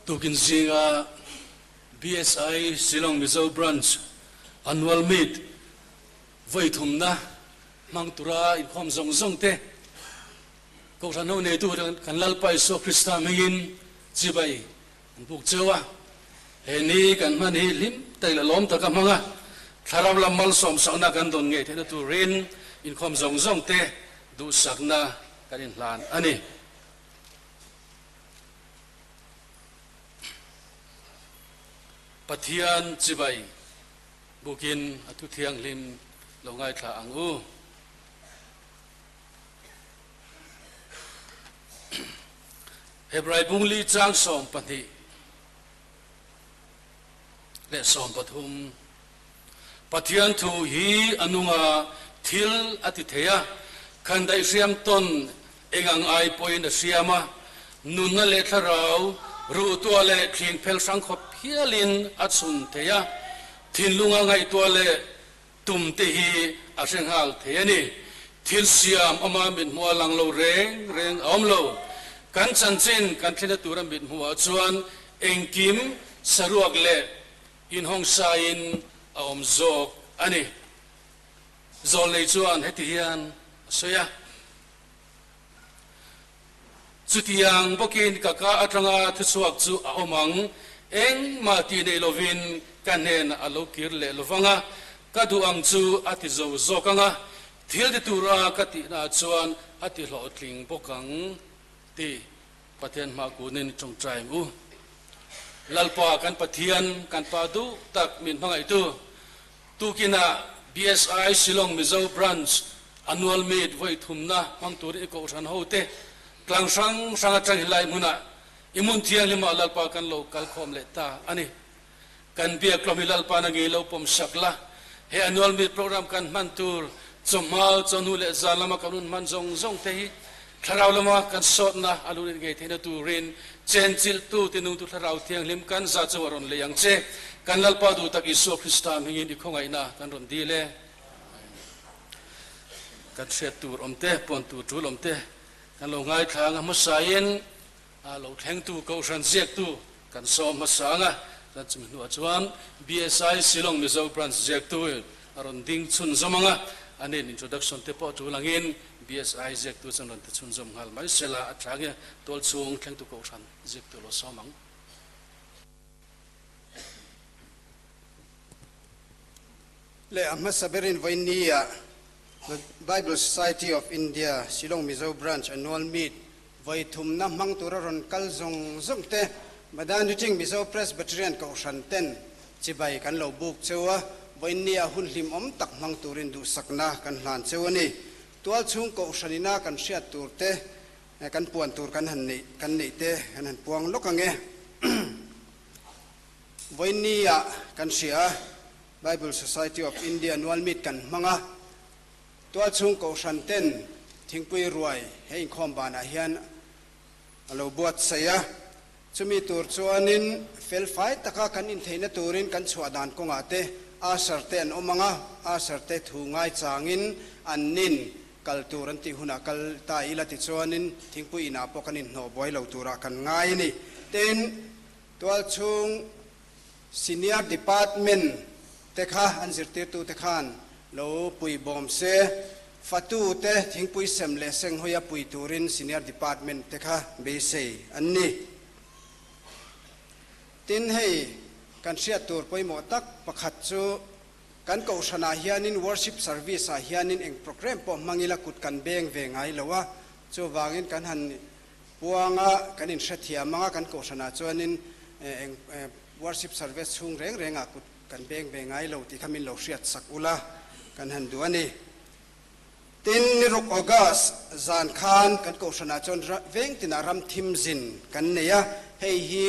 Tukin zinga BSI Shillong Mizo Branch Annual Meet vawi thumna hmang tura inkhawm zawng zawng te Kohhran ho neitu kan Lalpa Isua Krista hmingin chibai an buk cheu a. He ni kan hman hi hlim tak leh lawm taka hmang a, thlarau lam malsawmsakna kan dawn ngei theihna turin inkhawm zawng zawng te duhsakna kan inhlan a ni. Pathian chibai bukin a thu thianghlim lo ngaithla ang u. Hebrai bungli chang 12 leh 13. Pathian thu hi a nunga thil a ti thei a, khandaih hriam tawn eng ang ai pawhin a hriam a, nunna leh thlarau, ruhtuah leh thling phel hrang khawp hialin a chhun thei a, thinlunga ngaihtuah leh tum te hi a hre nghal thei a ni. Thil siam awma mithmuh a lang lo reng reng a awm lo. Kan chanchin kan thlena tura mithmuhah chuan engkim saruak leh inhawng saiin a awm zawk a ni. Zawlnei chuan heti hian a sawi a, Chutiang bawkin ka ka atanga thuchhuak chu a awm ang, engmah tih nei lovin ka hnenah a lo kir leh lovang a, ka duh ang chu a ti zo zawk ang a, thil ti tura ka tihnaah chuan a ti hlawhtling bawk ang tih Pathian hma kunin tawngtai ang u. Lalpa kan Pathian, kan Pa duh tak min hmangaihtu, tukinah BSI Shillong Mizo Branch Annual Meet vawi thumna hmang turin i kohhran hote tlang hrang hrang atang helai hmunah i hmun thianghlimah Lalpa kan lo kal khawm leh ta a ni. Kan biaktlawm hi Lalpa na ngei lo pawm sak la, he Annual Meet program kan hman tur chawhma, chawhnu leh zan lama kan hun hman zawng zawng te hi thlarau lama kan sawtna a lu ngei theihna turin chenchilhtu tinungtu thlarau thianghlim kan za chu a rawn lei ang che. Kan Lalpa duh tak Isua Krista hmingin i khawngaihna kan rawn dil e. Kan hriat tur awm te, puan tur tul awm te kan lo ngaithla ang a hmasain A lo thlengtu Kohhran ziaktu kan sawm hmasa ang a, chuan chumi hnuah chuan BSI Shillong Mizo Branch ziaktu a rawn ding chhunzawm ang a, anin introduction te pawh tul angin BSI ziaktu chuan rawn ti chhunzawm nghal mai sela a tha nge tualchhung thlengtu Kohhran ziaktu lo sawm ang. Leh a hmasa berin vawinia The Bible Society of India Shillong Mizo Branch Annual Meet Vawi thumna hmang tura rawn kal zawng zawng te Madan Riting Mizo Presbyterian Kohhran ten chibai kan lo buk cheu a, vawiinnia hun hlimawm tak hmang turin duhsakna kan hlan cheu a ni. Tualchhung Kohhran ina kan hriat tur te, kan puan tur kan han neih kan neih te kan han puang lawk ang e. Vawiinnia kan hria a, Bible Society of India Annual Meet kan hmang a, Tualchhung Kohhran ten thingpui ruai he inkhawm banah hian a lo buatsaih a, chumi tur chuanin felfai taka kan intheihna turin kan chhuah dan kawngah te usher te an awm ang a, usher te thu ngaichangin an nin kal tur an tih hunah kal ta ila tichuanin thingpui inah pawh kan inhnawh buai lo turah kan ngai a ni. Tin, tualchhung Senior Department te kha an zirtirtute khan lo pui bawm se, fatu te thingpui sem leh senghawi a pui turin Senior Department te kha beisei an ni. Tin, hei kan hriat tur pawimawh tak pakhat chu kan kohhranah hianin worship service ah hianin eng program pawh hmang ila kut kan beng ve ngai lo a, chuvangin kan han Puanga kan inhrethiam anga kan kohhranah chuanin eng worship service chhung reng rengah kut kan beng ve ngai lo tih kha min lo hriat sak ula kan han duh a ni. Tin, niruk August zan khan kan kohhranah chuan veng tinah ram thim zin kan nei a, hei hi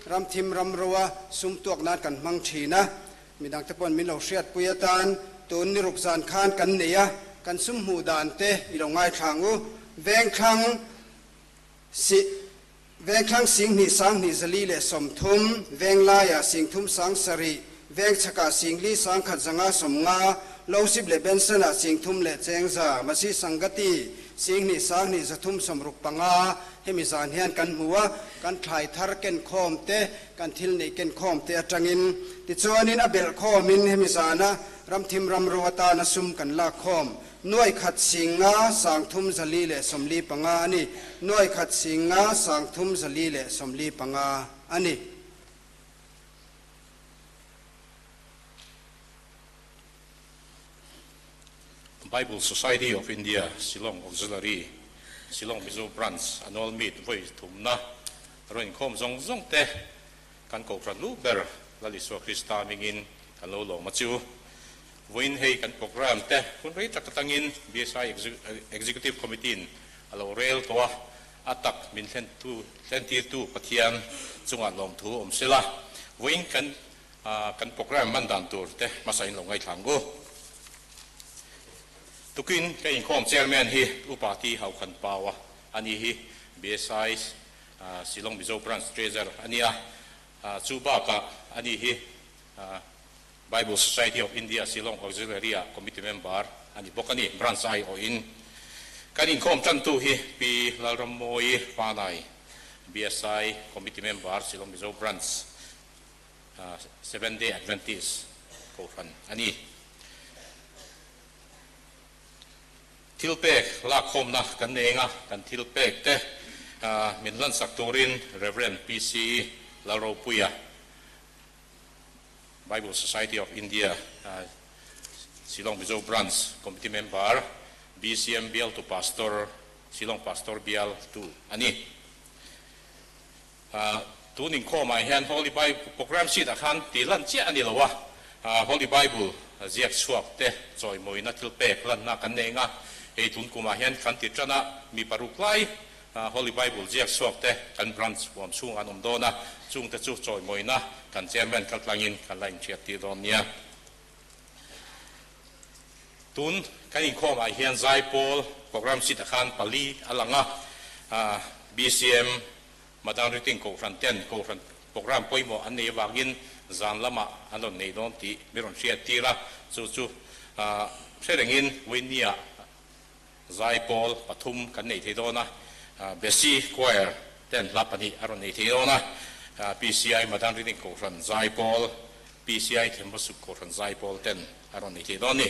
ram thim ram roa sum tuak nan kan hmang thin a, midangte pawhin min lo hriatpui atan tun niruk zan khan kan nei a, kan sum hmuh dan te i lo ngaithla ang u. Vengthlang Si, Vengthlang 20 20 130, Venglaiah 30 70, Vengchhakah 4 1 150, Losip leh Bensonah 30 leh chengza, Masi Sangati, Singhnih sanghnih 360 hemi zan hian kan hmu a, kan thlai thar ken khawm te, kan thil neih ken khawm te atangin. Tichuanin a belh khawmin hemi zana ramthim ramro atana sum kan lak khawm nuai khat singa sangthum 445 a ni. Nuai khat singa sangthum 445 a ni. Bible Society of India Shillong Auxiliary Shillong Mizo Branch Annual Meet voi thumna rawn inkhawm zawng zawng te kan kohhran lu ber Lal Isua Krista hmingin kan lo lawm a chu. Vawiin hei kan program te hun rei tak atangin BSI Executive Committee in a lo rel tawh a, a tak min thlentu thlentirtu Pathian chungah lawmthu awm sela. Vawiin kan kan program hman dan tur te hmasa in lo ngaithla ang u. Tukin ka inkhawm chairman hi Upa T Haukhan Paua a ni hi BSI Shillong Mizo Branch Treasurer a ni a, chu bakah a ni hi Bible Society of India Shillong Auxiliary ah committee member a ni bawk a ni. Branch aiawhin kan inkhawm tantu hi Pi Lalrammawi Fanai BSI committee member Shillong Mizo Branch Seventh Day Adventist kohhran a ni. Thil pek lakkhawmna kan nei eng a, kan thil pek te min hlansak turin Rev. PC Lalropuia, Bible Society of India Shillong Mizo Branch Committee Member, BCM Bialtu Pastor, Shillong Pastor Bialtu a ni. Tun inkhawmah hian Holy Bible program sheet ah khan tih lan chiah a ni lo a, Holy Bible ziak chhuak te chawimawina thil pek lanna kan nei anga, hei tun kumah hian kan ti tan a, mi paruk lai Holy Bible ziak chhuak te kan branch huam chhungah an awm dawn a, chungte chu chawimawina kan chairman kaltlangin kan la inhriat tir dawn nia. Tun kan inkhawmah hian Zaipawl program sheet ah khan pali a lang a, BCM Madang Riting Kohhran ten Kohhran program pawimawh an nei avangin zan lamah an rawn nei dawn tih mi rawn hriat tir a, chu chu hre rengin Winnie-ah Zaipawl pathum kan nei thei dawn a, Bessie Choir ten hla pahnih a rawn nei thei dawn a, PCI Madang Riting Kohhran Zaipawl, PCI Thembasuk Kohhran Zaipawl ten a rawn nei thei dawn a ni.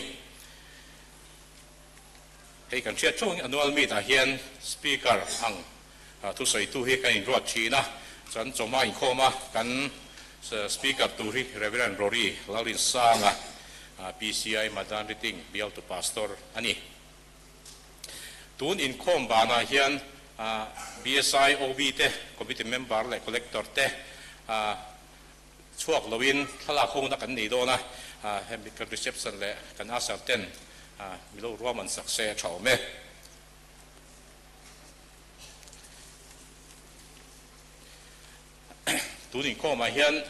Hei kan hriat theuh annual meet ah hian speaker ang thusawitu hi kan inruat thin a, chuan chawhma inkhawm a kan speaker tur hi Rev. Rory Lalrinsanga, PCI Madan Riting bialtu pastor a ni. Tun inkhawm banah hian BSI OB te, committee member leh collector te chhuak loin thlalak hungna kan nei dawn a, hemi kan reception leh kan usher ten milo ruahman sak se a tha awm e. Tun inkhawmah hian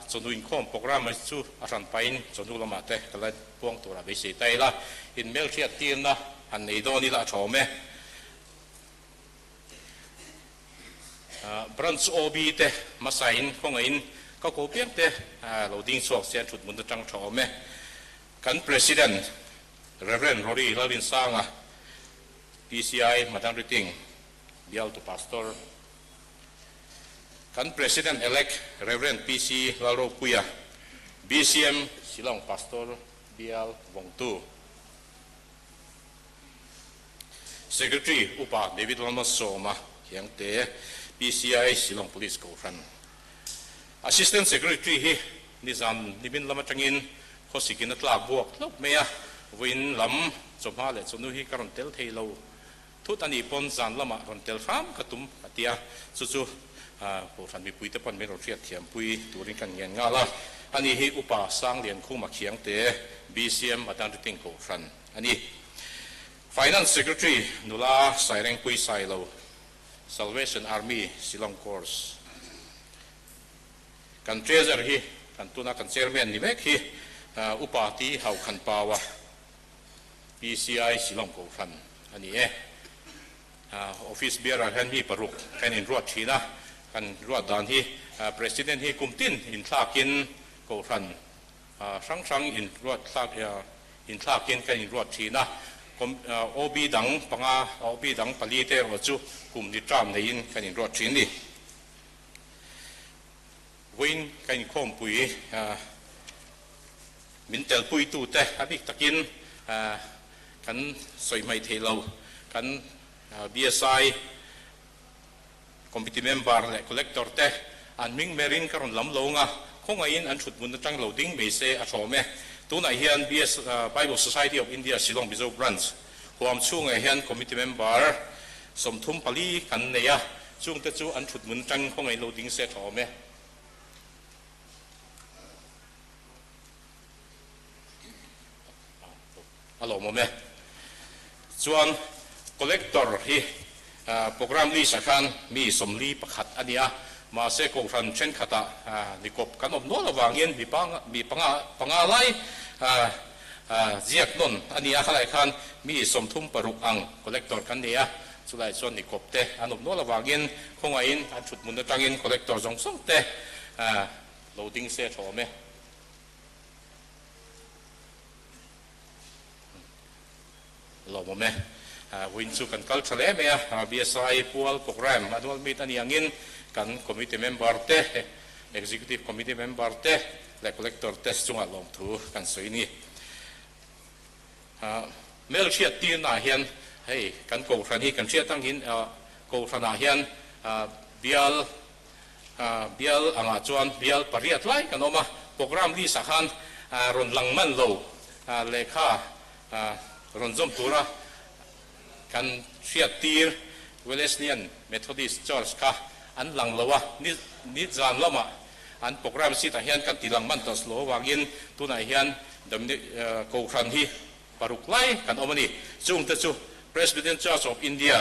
chawhnu inkhawm programme chu a hran pahin chawhnu lamah te ka la puang turah beisei ta ila, inhmelhriat tirna han nei dawn ila a tha awm e. Branch OB te hmasain khawngaihin ka ko piang te lo ding chhuak se an thut hmun atang tha awm e. Kan President Rev. Rory Lalrinsanga, PCI Madang Riting Bialtu Pastor, Kan President Elect Rev. PC Lalropuia, BCM Shillong Pastor Bial Vawngtu. Secretary Upa David Lalmalsawma Hiangte, PCI Shillong Police Kohhran Assistant Secretary hi nizan nimin lam atangin khawsikin a tlak buak hlauh mai a, vawiin lam chawhma leh chawhnu hi ka rawn tel thei lo thut a nih pawn zan lamah rawn tel hram ka tum a ti a, chu chu Kohhran mipuite pawn min rawn hriat thiampui turin kan ngen nghal a, ani hi Upa Sangliankhuma Khiangte, BCM Madan Riting Kohhran a ni. Finance Secretary nula Sairengpui Sailo, Salvation Army Shillong Corps. Kan Treasurer hi kan tuna kan Chairman ni mek hi Upa T Haukhanpaua, PCI Shillong Kohhran a ni e. Office bearer hian mi paruk kan inruat thin a, kan ruat dan hi President hi kum tin inthlakin Kohhran hrang hrang inruat thlak inthlakin kan inruat thin a. OB dang panga, OB dang pali te erawh chu kum ni term neiin kan inruat thin ni. Vawiin ka inkhawmpui min telpuitute a bik takin kan sawi hmaih theih lo. Kan BSI Committee member leh Collector te an hming merin ka rawn lam lo nga, khawngaihin an thut hmun atang lo ding mai se a thawm e. Tunah hian BS Bible Society of India Shillong Mizo Branch huam chhungah hian Committee member 34 kan nei a, chungte chu an thut hmun atang khawngaihin lo ding se a thawm e. A lawmawm e. Chuan Collector hi Programme list ah khan mi 41 a ni a, mahse Kohhran thenkhatah nikawp kan awm nual avangin mi mi panga panga lai ziak nawn a ni a, khalai khan mi 36 ang Collector kan nei a, chulai chuan nikawp te an awm nual avangin khawngaihin an thuthmun atangin Collector zawng zawng te lo ding se tha awm e. Lawmawm e. Vawiin chu kan kal tha hle mai a, BSI pual programme annual meet a ni angin kan committee member te, executive committee member te leh collector te chungah lawmthu kan sawi a ni. Mail hriat tirnaah hian hei kan kohhran hi kan hriat angin kohhranah hian bial Bial angah chuan bial pariat lai kan awm a, programme list ah khan rawn lang man lo lehkha rawn zawm tura kan hriat tir Welesleyan Methodist Church kha an lang lo a, ni zan lamah an programme sheet ah hian kan ti lang man tawh lo avangin tunah hian Kohhran hi Paruk lai kan awm a ni. Chungte chu Presbyterian Church of India,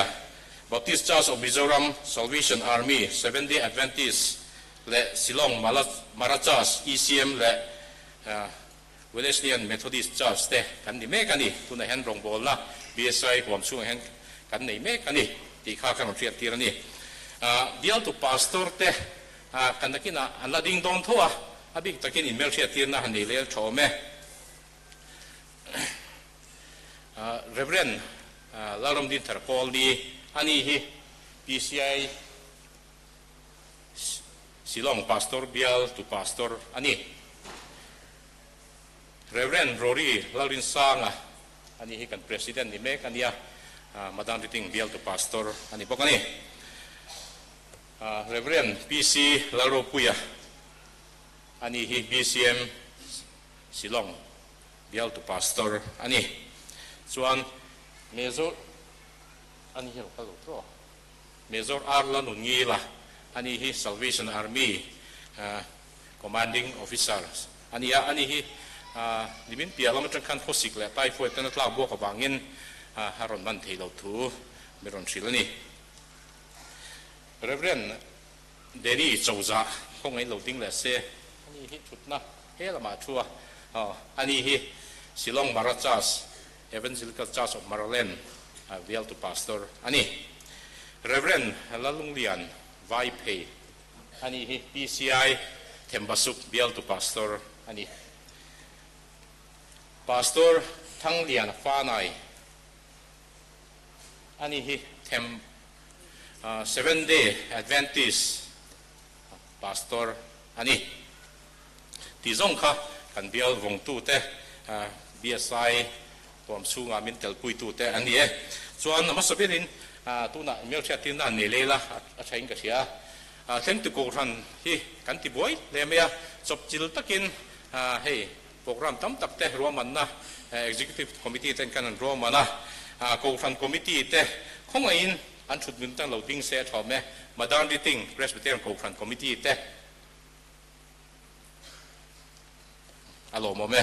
Baptist Church of Mizoram, Salvation Army, Seventh Day Adventist leh Shillong Mara Church, ECM leh Welesleyan Methodist Church te kan ni mek a ni. Tunah hian rawngbawlna BSI huam chhungah hian kan nei mek a ni tih kha ka rawn hriattir a ni. Bialtu Pastor te kan nakinah an la ding dawn tho a, a bik takin inhmelhriattirna han nei lel tha awm e. Rev. Lalramdinthar Kawlni, ani hi PCI Shillong Pastor Bial tu Pastor a ni. Rev. Rory Lalrinsanga, ani hi kan President ni mek a nia, Madan Riting Bial tu Pastor a ni bawk a ni. Rev. PC Lalropuia, ani hi BCM Shillong bialtu pastor a ni. Chuan Major a ni hi lo kal lo tawh. Major R Lanunngila a ni hi Salvation Army Commanding Officer a ni a. A ni hi nimin piah lam atang khan khawsik leh typhoid ten a tlak buak avangin a rawn man thei lo thu mi rawn hrilh a ni. Reverend Danny Chauza khawngaih lo ding leh se. A ni hi thutna he lamah thu a, a ni hi Shillong Mara Church, Evangelical Church of Maraland bialtu pastor a ni. Rev. Lalunglian Vaiphei a ni hi PCI Thembasuk bialtu pastor a ni. Pastor Thanglian Fanai a ni hi Them Seventh Day Adventist Pastor a ni. Tih zawng kha kan bial vawngtute BSI huam chhungah min telpuitute an ni e. Chuan a hmasa berin tunah hmelhriattirna an nei lei la a thain ka hria a. Thlengtu Kohhran hi kan ti buai hle mai a, chawpchil takin hei program tam tak te ruahmanna Executive Committee ten khan an ruahman a, Kohhran Committee te khawngaihin an thut nun tan lo ding se a thawm e. Madan Riting Presbyterian Kohhran Committee te. A lawmawm e.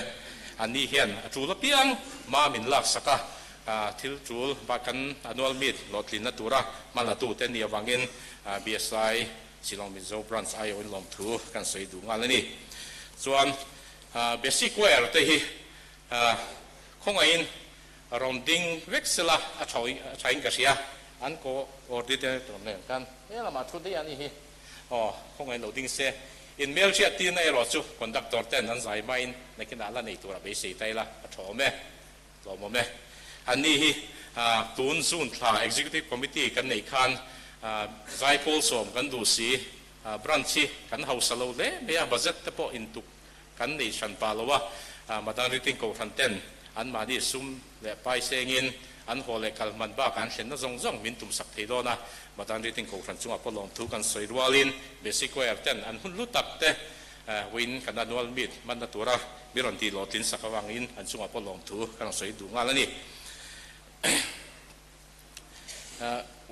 Anni hian a tul apiang ma min laksak a, thil tul bak kan annual meet hlawhtlinna tura hmalatute nih avangin BSI Shillong Mizo Branch aiawhin lawmthu kan sawi duh nghal a ni. Chuan Basic Wear te hi khawngaihin rawn ding vek sela a thain ka hria. An coordinator nen khan he lamah thu daih a ni hi. Aw, khawngaih lo ding se. In mail hriat tirna erawh chu conductor ten an zai hmain nakinah la nei tura beisei ta ila a tha awm e, tlawm awm e. Anni hi tun June thla Executive Committee kan neih khan Zaipawl sawm kan duh si. Branch hi kan hausa lo hle mai a, budget te pawh intuk kan nei hran pah lo a, Madang Riting Kohhran ten anmahni sum leh pai sengin an haw leh kal hman bakah an thlenna zawng zawng min tumsak thei dawn a, Madang Riting Kohhran chungah pawh lawmthu kan sawi rualin Basic Choir ten an hun hlu tak te win kan annual meet hmanna tura mi rawn tih hlawhtlin sak avangin an chungah pawh lawmthu kan rawn sawi duh nghal a ni.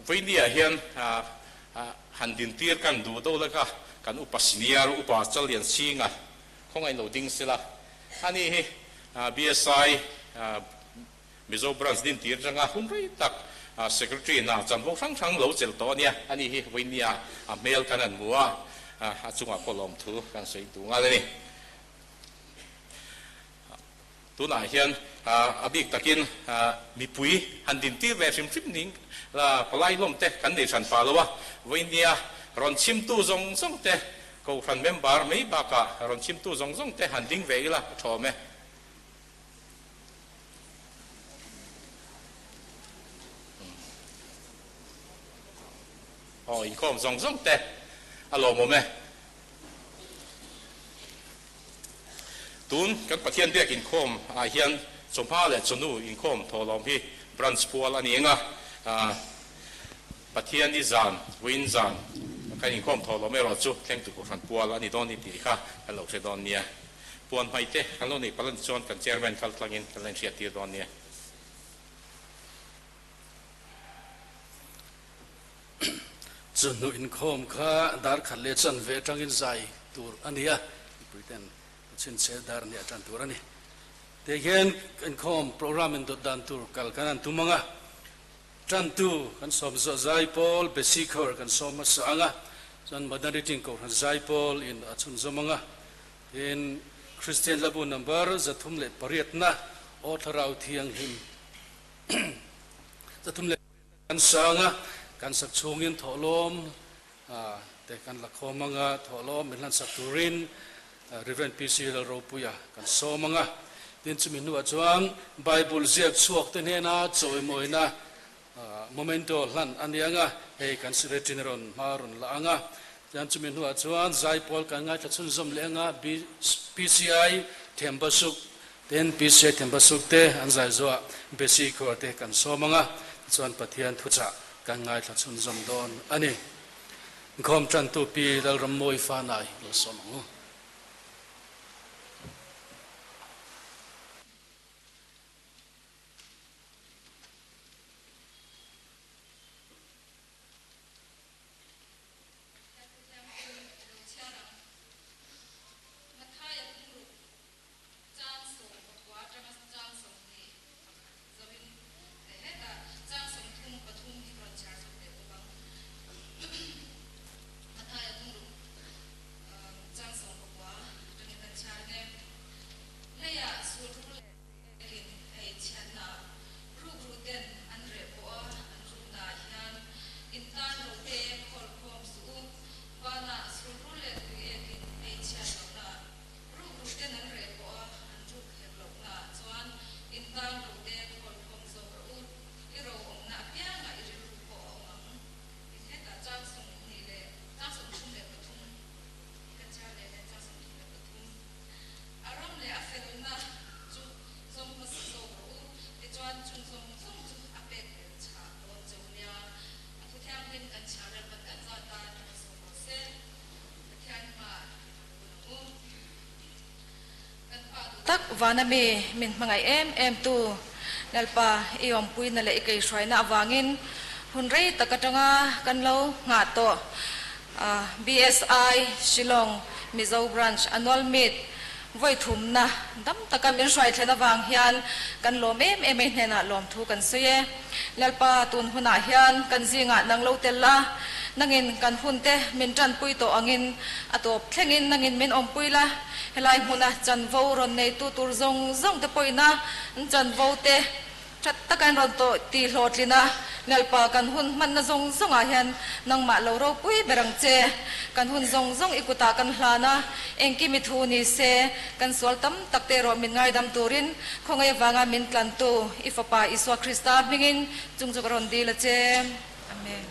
Vawinia hian han dintir kan duh do laka kan upa senior upa Chalian Singa khawngaih lo ding sela, ani hi BSI Mizo Branch dintir atanga hun rei tak Secretary hna chanvo hrang hrang lo chelh tawh a nia, ani hi vawinia a hmel kan han hmu a, a chungah pawh lawmthu kan sawi duh nghal a ni. Tunah hian a bik takin mipui han dintir ve hrim hrim ning la palai hlawm te kan nei hran pah lo a, vawinia rawn chhimtu zawng zawng te, Kohhran member mai bakah rawn chhimtu zawng zawng te han ding ve ila a tha awm e. Aw inkhawm zawng zawng te a lawmawm e. Tun kan Pathian biak inkhawm ah hian chawhma leh chawhnu inkhawm thawhlawm hi branch pual a ni eng a, Pathian i zan, vawiin zan kan inkhawm thawhlawm erawh chu thlengtu kohhran pual a ni dawn ni tih kha kan lo hre dawn nia. Puan hmai te kan lo neih palh a ni chuan kan chairman kal tlangin kan la inhriattir dawn nia. Chu hnu inkhawm kha dar khat leh chan ve atangin zai tur a ni a, mipui ten chhinchhe dar nia tan tur a ni. Teh hian inkhawm program in dawt dan tur kal kan han tum ang a, tantu kan sawm zawh zai pawl Besi Khawr kan sawm hmasa ang a, chuan Madan Riting Kohhran zai pawl in a chhunzawm ang a, tin Kristian Hlabu number 308 na Aw Thlarau Thianghlim 308 na kan sang a, kan sak chhungin thawhlawm te kan la khawm ang a, thawhlawm min hlan sak turin Rev. PC Lalropuia kan sawm ang a. Tin chumi hnuah chuan Bible ziak chhuak te hnena chawimawina momento hlan a ni ang a, hei kan Secretary rawn hma rawn la ang a. Tichuan chumi hnuah chuan zaipawl kan ngaithla chhunzawm leh ang a, PCI Thembasuk Tin, PCI Thembasuk te an zai zuah Besi Khua te kan sawm ang a, tichuan Pathian thuchah kan ngaithla chhunzawm dawn a ni. Inkhawm tantu Pi Lalrammawi Fanai lo sawm ang u. Chang 14 atanga chang 21 zoin leh hetah chang 33 hi ka rawn chhiar zawk leh bawk ang. Mathaia thungruk chang 19 atangin kan chhiar nge. Leiah sulrul leh tuiekin ei chhiatna rukru ten an reh pawh a an ruknaah hian in tan lo te khawl khawm suh u. Vanah sulrul leh tuiekin ei chhiat lohna Rukru ten an reh pawh a, an ruk hek loh naah chuan in tan ro te khawl khawm zawk rawh u. I ro awmna apiangah i rilru pawh a awm ang. In hetah chang 20 leh chang 33 i kan chhiar leh hian chang 33 a ram leh a felna chu zawng hmasa zawk rawh u. Tichuan chung zawng zawng chu a pek belh chhah dawn cheu nia. A thu thianghlim kan chhiar rel pan kan zat tan a sawm rawh se. Pathian hmaah Tak vana mi min hmangaih em em tu Lalpa i awmpuina leh i keihruaina avangin hun rei tak atanga kan lo nghah tawh BSI Shillong Mizo Branch Annual Meet vawi thumna dam taka min hruai thlen avang hian kan lawm em em ei hnenah lawmthu kan sawi e. Lalpa tun hunah hian kan zingah nang lo tel la, nangin kan hunte min tanpui tawh angin a tawp thlengin nangin min awmpui la, helai hmuna chanvo rawn neitu tur zawng zawng te pawhina an chanvo te. That taka in rawn tawh tih hlawhtlin a, Lalpa kan hun hmanna zawng zawngah hian nangmah lo ropui ber ang che. Kan hun zawng zawng i kutah kan hlan a, engkim i thu ni se, kan sual tam tak te erawh min ngaidam turin khawngaih avanga min tlantu i Fapa Isua Krista hmingin chung chu ka rawn dil a che. Amen.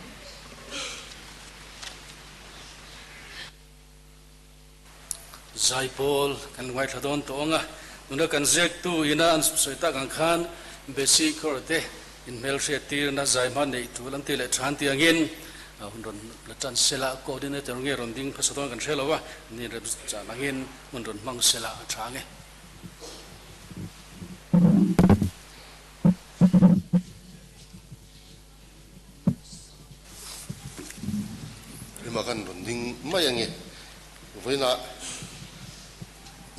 Zaipawl kan ngaithla dawn tawh ang a, tuna kan ziaktu ina an sawi tak ang khan Besi Khawr te inhmelhriat tirna zai hma neih tul an ti leh than tih angin hun rawn la tan sela coordinator nge rawn ding hmasa dawn kan hre lo a, ni rem chan angin hun rawn hmang sela a tha ang e. Rima kan rawn ding mai ange. Vawiinah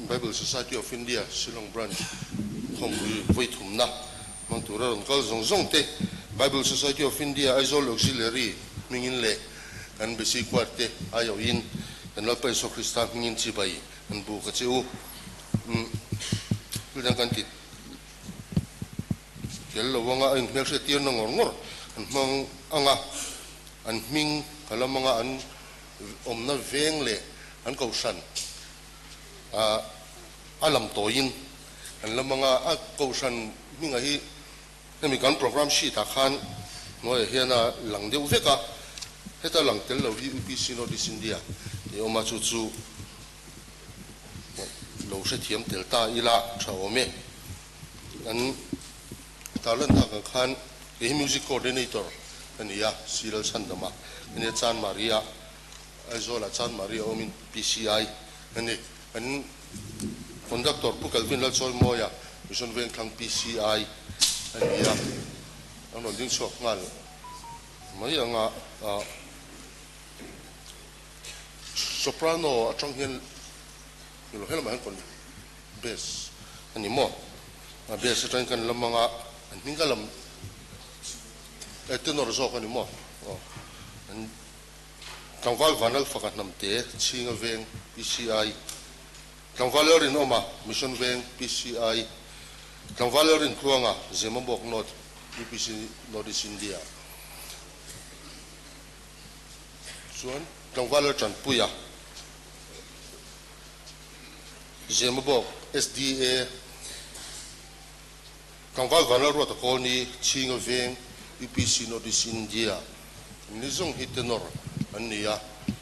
Bible Society of India Shillong Branch khawmpui vawi thumna hmang tura rawn kal zawng zawng te, Bible Society of India Aizawl Auxiliary hmingin leh kan Besi Choir te aiawhin kan Lalpa Isua Krista hmingin chibai an buk a che u. Thil dang kan ti. Tel lo anga a inhmelhriat tirna ngawr ngawr an hmang anga an hming ka lam anga an awmna veng leh an kohhran a lam tawiin an lam anga a kohhran hminga hi hemi kan program sheet ah khan hnuaiah hian a lang deuh vek a, heta lang tel lo hi UPC North East India tih a awm a chu chu lo hrethiam tel ta ila tha awm e. An tarlan tak ang khan kei hi music coordinator ka ni a, C Lalchhandama ka ni a, Chan Maria, Aizawlah Chan Maria awmin PCI ka ni. Kan conductor Pu Calvin Lalchawimawia Mission Vengthlang PCI a ni a, an rawn ding chhuak nghal mai ang a. Soprano atang hian helamah hian Bass a ni maw? A bass atangin kan lam anga an hming ka lam eh tenor zawk a ni maw? Aw an tlangval Vanal Faka Hnamte Chhinga Veng PCI Tlangval Lalrinawma Mission Veng PCI Tlangval Lalrintluanga Zemabawk North UPC North East India Chuan tlangval Laltanpuia Zemabawk, SDA, Tlangval Vanlalruata Kawlni, Chhinga Veng, UPC North East India an ni zawng hi tenor an ni a,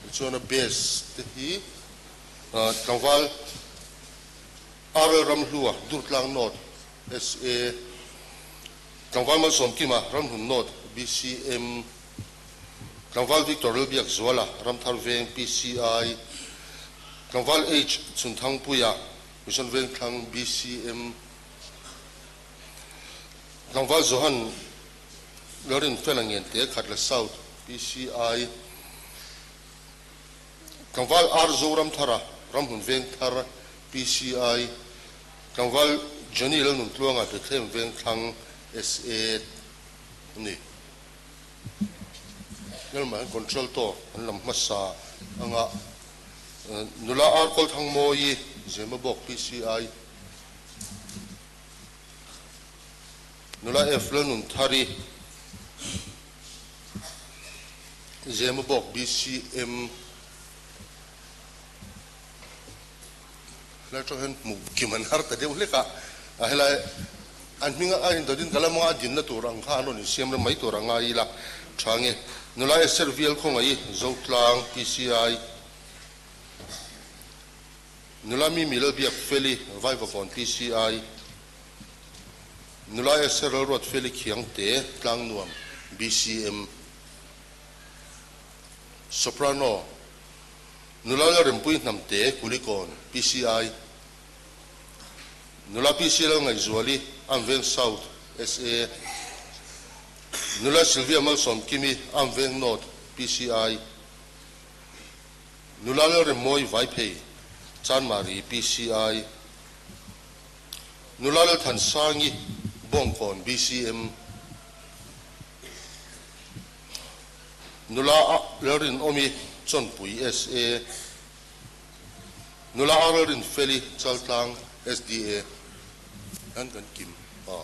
tichuan a bass te hi Tlangval RL Ramhlua, Durtlang North, SA, Tlangval Malsawmkima, Ramhlun North, BCM, Tlangval Victor Lalbiakzuala, Ramthar Veng, PCI, Tlangval H Chhunthangpuia, Mission Vengthlang, BCM, Tlangval Johan Lalrinfela Ngente, Khatla South, PCI, Tlangval R Zoramthara, Ramhmun Vengthar, PCI, Tlangval Johnny Lalnuntluanga, Bethlehem Vengthlang, SA a ni. Hmelmah hian contralto an lam hmasa anga nula ar kawl thang mawi Zemabawk PCI nula F Lalnunthari Zemabawk BCM Helai atang hian hmuh kim an har ta deuh hlek a, a helai an hminga a indawtin ka lamanga a dinna tur ang kha an rawn insiam rem mai tur a ngai ila tha nge. Nula Esther Vial khawngaih Zotlang PCI Nula Mimi Lalbiak Feli Vaivakawn PCI Nula Esther Lalruat Feli Khiangte Tlangnuam BCM Soprano Nula Lalrempui Hnamte Kulikawn, PCI, Nula PC Lalngaihzuali, Amveng South, SA, Nula Sylvia Malsawmkimi, Amveng North, PCI, Nula Lalremmawi Vaiphei, Chanmari, PCI, Nula Lalthansangi, Bawngkawn, BCM, Nula a Lalrinawmi Chawnpui SA, Nula a Lalrinfeli Chaltlang SDA an kan kim a.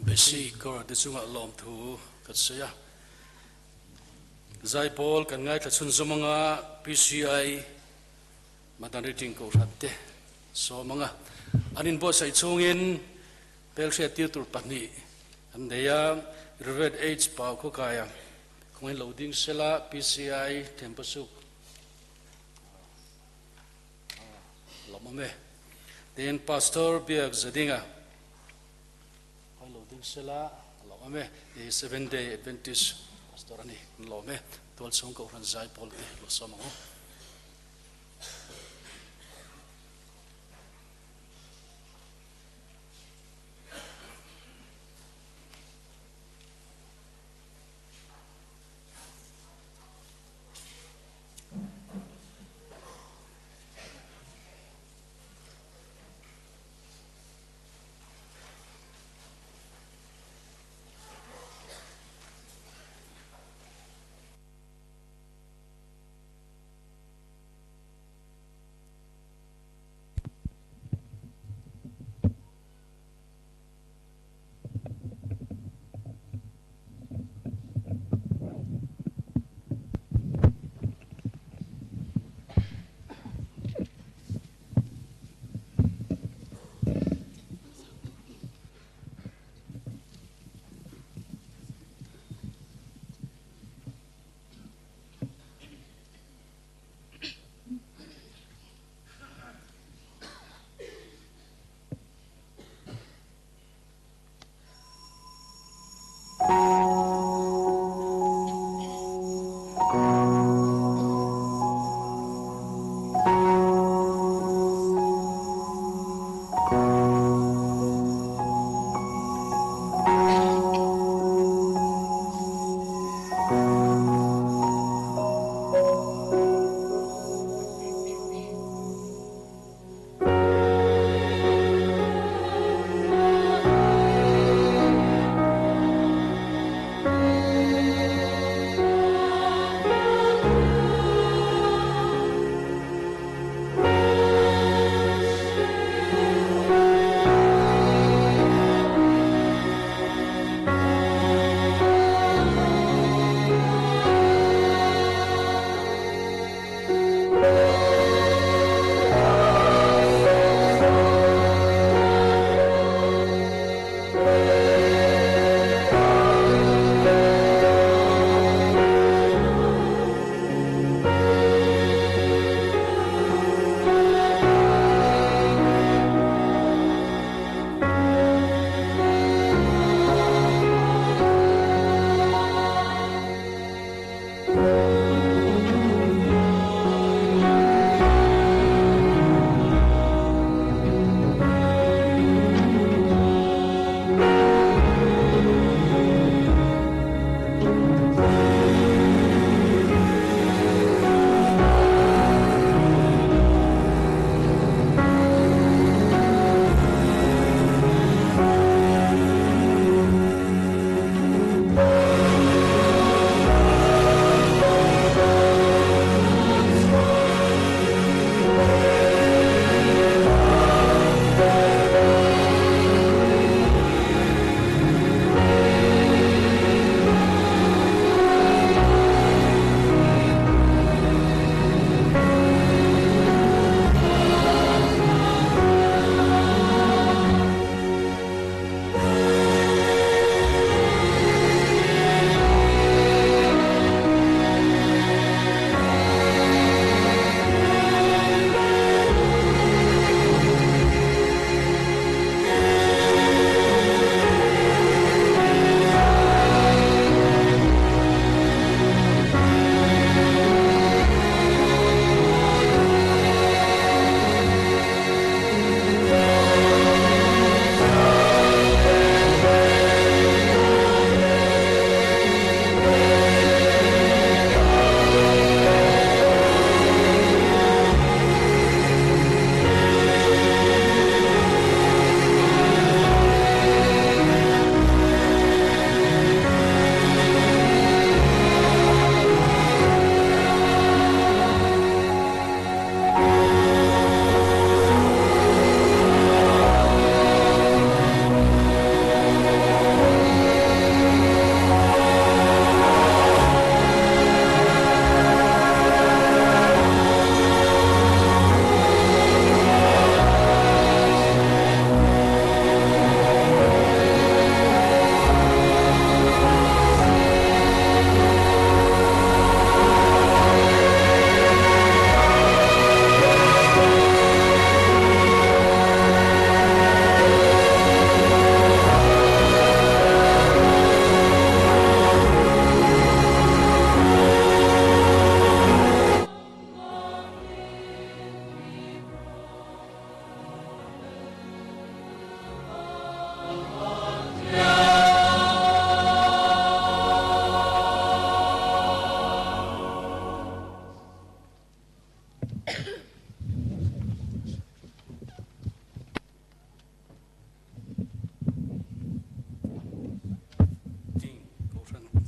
Besi kawr te chungah lawmthu ka sawi a. Zaipawl kan ngaithla chhunzawm anga PCI Madan Rating Kohhran te sawm anga an inbuatsaih chhungin Pelhriat tir tur pahnih an nei a, Rev. H. Pau Khawkaia kawngin lo ding sela PCI Thempasuk. Lawmawm e. Tin, Pastor Biak Zadinga, Khawi lo ding sela, lawmawm e. I Seventh Day Adventist Pastor a ni, kan lawm e. Tualchhung Kohhran zai pawl te lo sawm ang u.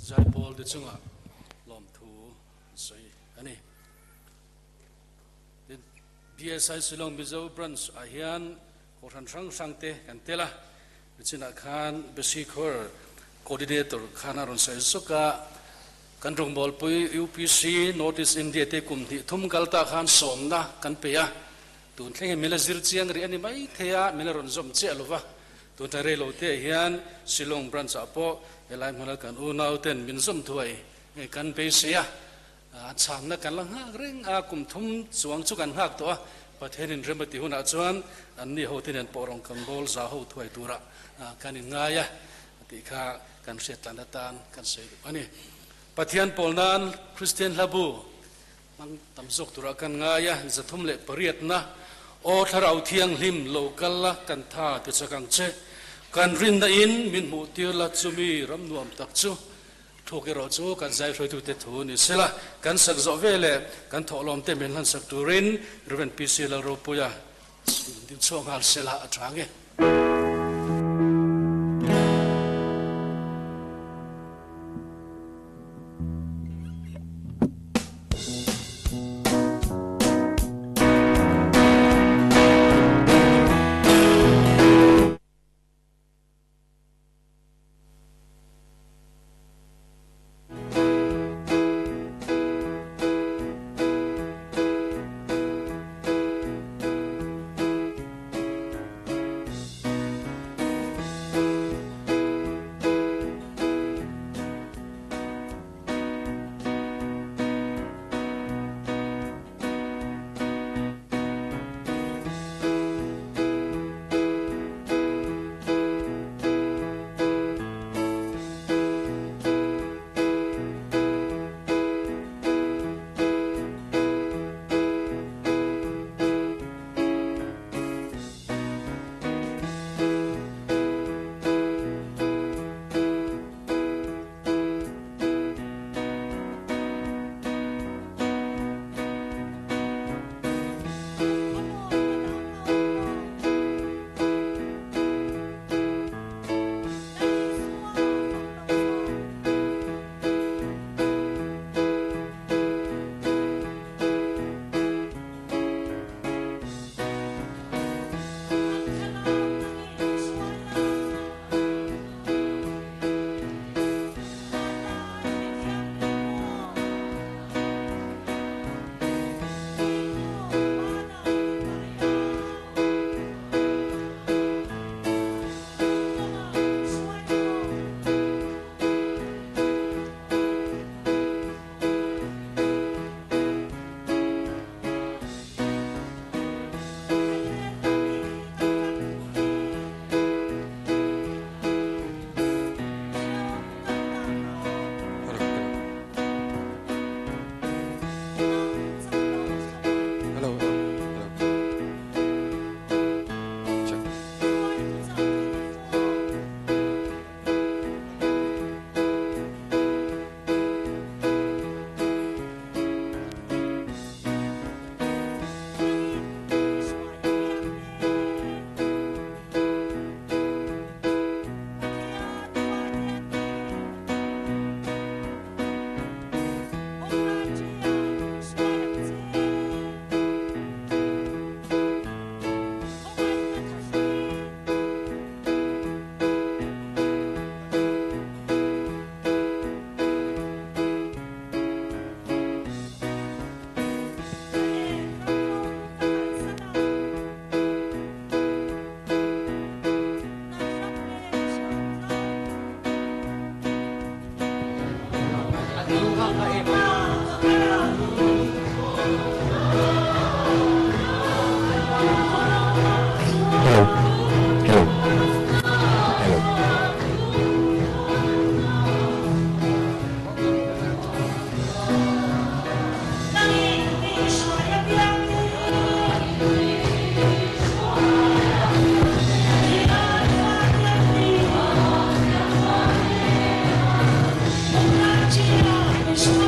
Zaipawl te chungah lawmthu an sawi a ni. Tin, BSI Shillong Mizo Branch ah hian Kohhran hrang hrang te kan tel a, nichinah khan Besikhawr Coordinator khan a rawn sawi zawk a, kan rawngbawlpui UPC North East India te kum hnih thum kal ta khan sawmna kan pe a, tun thleng hi min la zir chiang rih a ni mai thei a, min la rawn zawm chiah lo va, tun tlai rei lo te hian Shillong Branch ah pawh helai hmuna kan unau ten min zawm thuai kan beisei a, A chhamna kan la nghak reng a, kum thum chuang chu kan nghak tawh a, Pathianin rem a ti hunah chuan anni hote nen pawh rawn kan bawl za ho thuai turah kan inngai a tih kha kan hriat tlan atan kan sawi duh a ni. Pathian pawl nan Kristian hlabu hmang tam zawk turah kan ngai a, 308na Aw Thlarau Thianghlim lo kal la kan tha ti chak ang che, kan rinna in min hmuh tir la chumi ram nuam tak chu Thuk erawh chu kan zai hruaitute thu ni sela, kan sak zawh ve leh kan thawhlawmte min hlan sak turin Rev. PC Lalropuia ding chhuak nghal sela a tha nge. Hello hello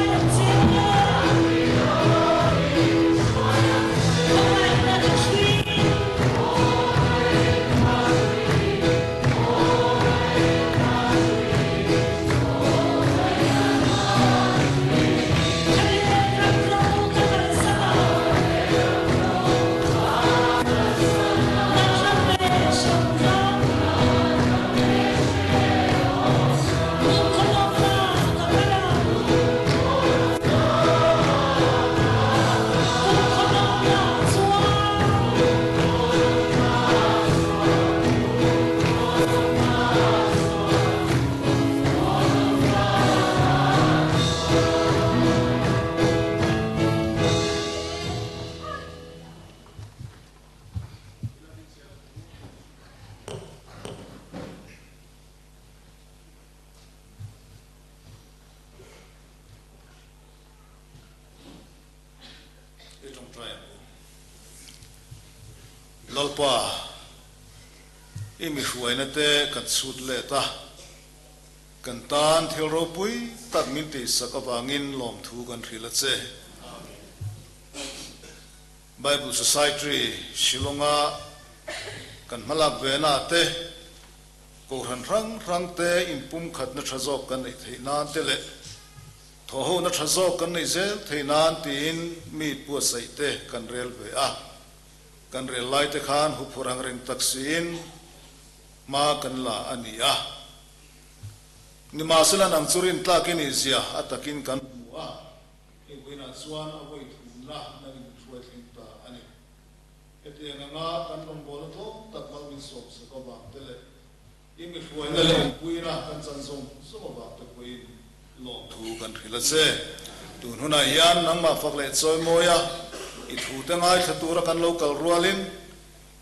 hello. I tawngtai ang u. Lalpa, i mi hruaina te kan chhut let a, kan tan thil ropui tak min tihsak avangin lawmthu kan hrilh a che. Bible Society Shillong-a kan hmalak vena te, Kohhran hrang hrang te inpumkhatna tha zawk kan neih theih nan te leh thawhhona tha zawk kan neih zel theih nan tiin mi puatsaih te kan rel ve a. Kan rel lai te khan huphurh ang reng tak siin hma kan la a ni a. Nimahsela nang chu rintlak i nih zia a takin kan hmu a, hei vawiinah chuan a vawi thumna nang in hruai thleng ta a ni. Hetiang anga kan rawngbawlna tlawm tak mal min sawm sak avang te leh i mi hruaina leh awmpuina kan chan zawng zawng avang te pawhin lawmthu kan hrilh a che. Tun hunah hian nangmah fak leh chawi mawi a, i thute ngaithla tura kan lo kal rualin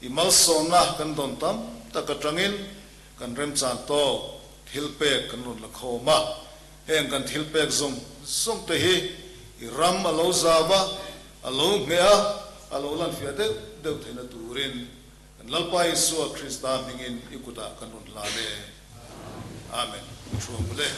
i malsawmna kan dawn tam tak atangin kan remchan tawk thil pek kan rawn la khawm a. Heng kan thil pek zawng zawng te hi i ram a lo zau a, a lo ngheh a, a lo lan fiah deuh deuh theihna turin kan Lalpa Isua Krista hmingin i kutah kan rawn hlan e. Amen. Thu ang ule.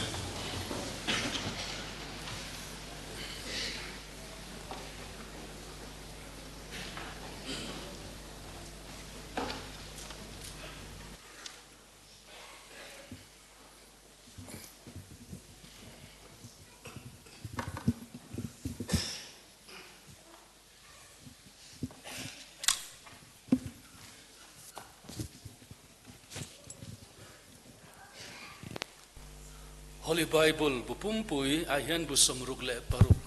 Holy Bible bu pumpui ah hian bu 66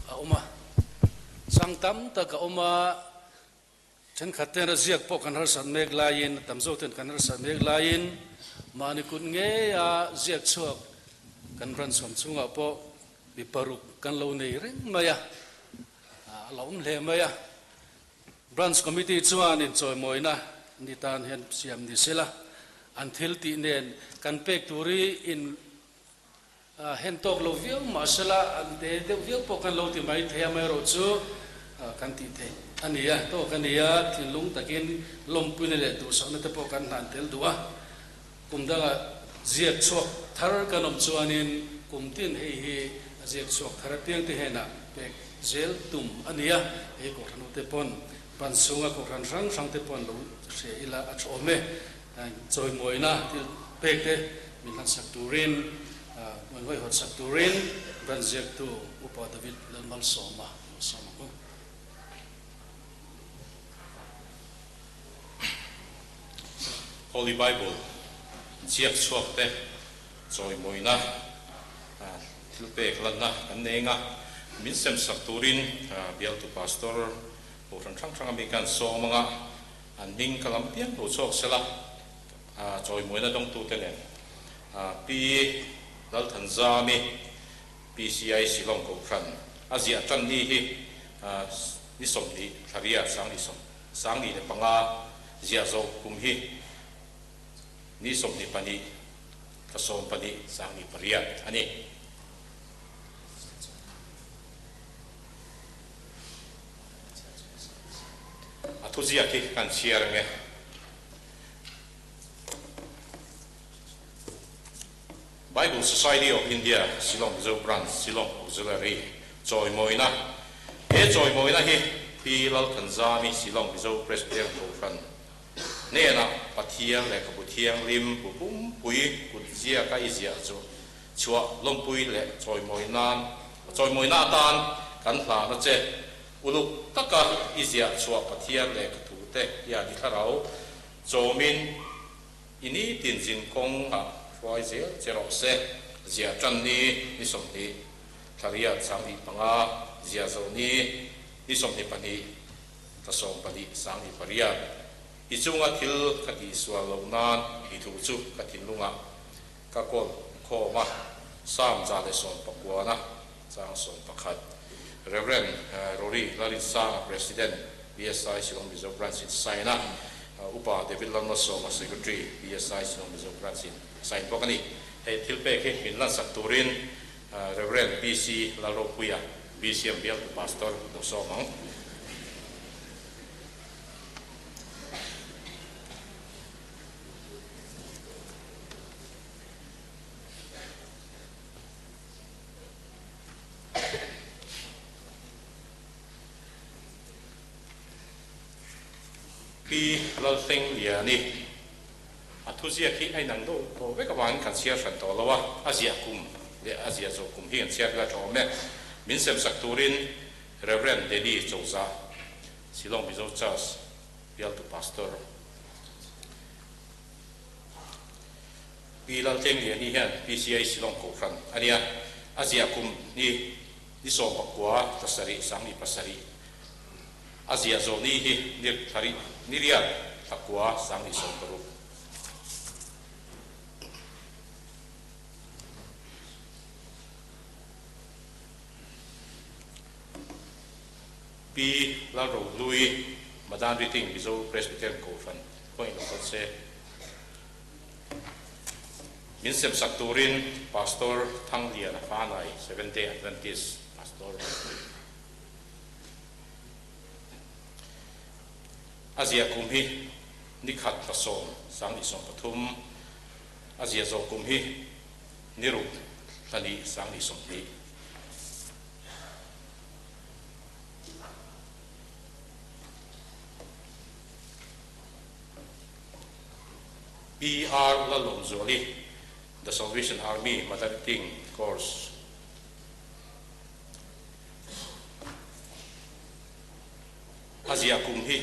a awm a, chang tam tak a awm a. Thenkhat ten a ziak pawh kan harsat mek laiin, a tam zawk ten kan harsat mek laiin mahni kut ngeia ziak chhuak kan ran chhuam chungah pawh mi paruk kan lo nei reng mai a, a la awm hle mai a. Branch Committee chuan inchawimawina ni tan hian siam ni sela, an thil tih nen kan pek tur hi in Hen tawk lo viau mahsela an te deuh viau pawh kan lo ti mai thei a, amaherawh chu kan tih theih a ni a, tawk a ni a, thinlung takin lawmpuina leh duhsakna te pawh kan hlan tel duh a. Kum dangah ziak chhuak thar kan awm chuanin kum tin hei hi a ziak chhuak thar apiang te henah pek zel tum a ni a, hei Kohhran ute pawn pan chhunga Kohhran hrang hrang te pawn lo hria ila a tha awm e. Chawimawina thil pek te min hlansak turin, min hawihawt sak turin Branch ziaktu Upa David Lalmalsawma lo sawm ang u. Holy Bible ziak chhuak te chawimawina thil pek lanna kan nei anga min sem sak turin bialtu Pastor Kohhran hrang hrang ami kan sawm anga An hming ka lam piang lo chhuak sela, chawimuaina dawngtute nen Pi Lalthanzami, PCI Shillong Kohhran a ziah tan ni hi ni 20 thlaria 2025 ziah zawh kum hi ni 24 thla 12 2008 a ni. A thuziak hi kan chhiar ang e. Bible Society of India, Shillong Mizo Branch, Shillong Auxiliary chawimawina He chawimawina hi Pi Lalthanzami, Shillong Mizo Presbyterian Kohhran hnenah Pathian lehkhabu thianghlim bu pumpui kut ziaka i ziah chu chhuah lawmpui leh chawimawi nan chawimawina atan kan hlana che. Uluk taka i ziah chhuah Pathian lehkha thu te hian i thlarau chawmin i nitin zin kawng ah hruai zel che rawh se. Ziah tan ni ni 20 thlariat 2005, ziah zo ni ni 24 thla 14 2008. I chunga thil ka tihsual loh nan i thu chu ka thinlungah ka kawl khawm a, Psalm 119 chang 11. Rev. Rory Lalinsanga, President, PSI Shillong Mizo Branch in sign a, Upa David Lalmalsawma, Secretary, PSI Shillong Mizo Branch in sign bawk a ni. Hei thil pek hi min lansak turin Rev. PC Lalropuia, BCM Bialtu Pastor lo sawm ang. Pi Lalthengliani, A thu ziak hi a inang deuh tawh vek avangin kan chhiar hran tawh lo a, a ziah kum leh a ziah zawh kum hi kan chhiar ila tha awm e. Min semsak turin Rev. Denny Chawza, Shillong Mizo Church bialtu Pastor. Pi Lalthengliani hian PCI Shillong Kohhran a nia, a ziah kum ni ni 19 thla sarih 27, a ziah zawh ni hi ni thla ni riat thla kua 2016. Pi Lalrohlui, Madan Riting Mizo Presbyterian Kohhran pawhin lo kal se. Min semsak turin Pastor Thangliana Fanai, Seventh Day Adventist Pastor. A zia kum hi ni khat thla 10 2013, a zia zawh kum hi ni ruk thla ni 2020. PR Lalawmzuali, The Salvation Army Madariting Course. A ziah kum hi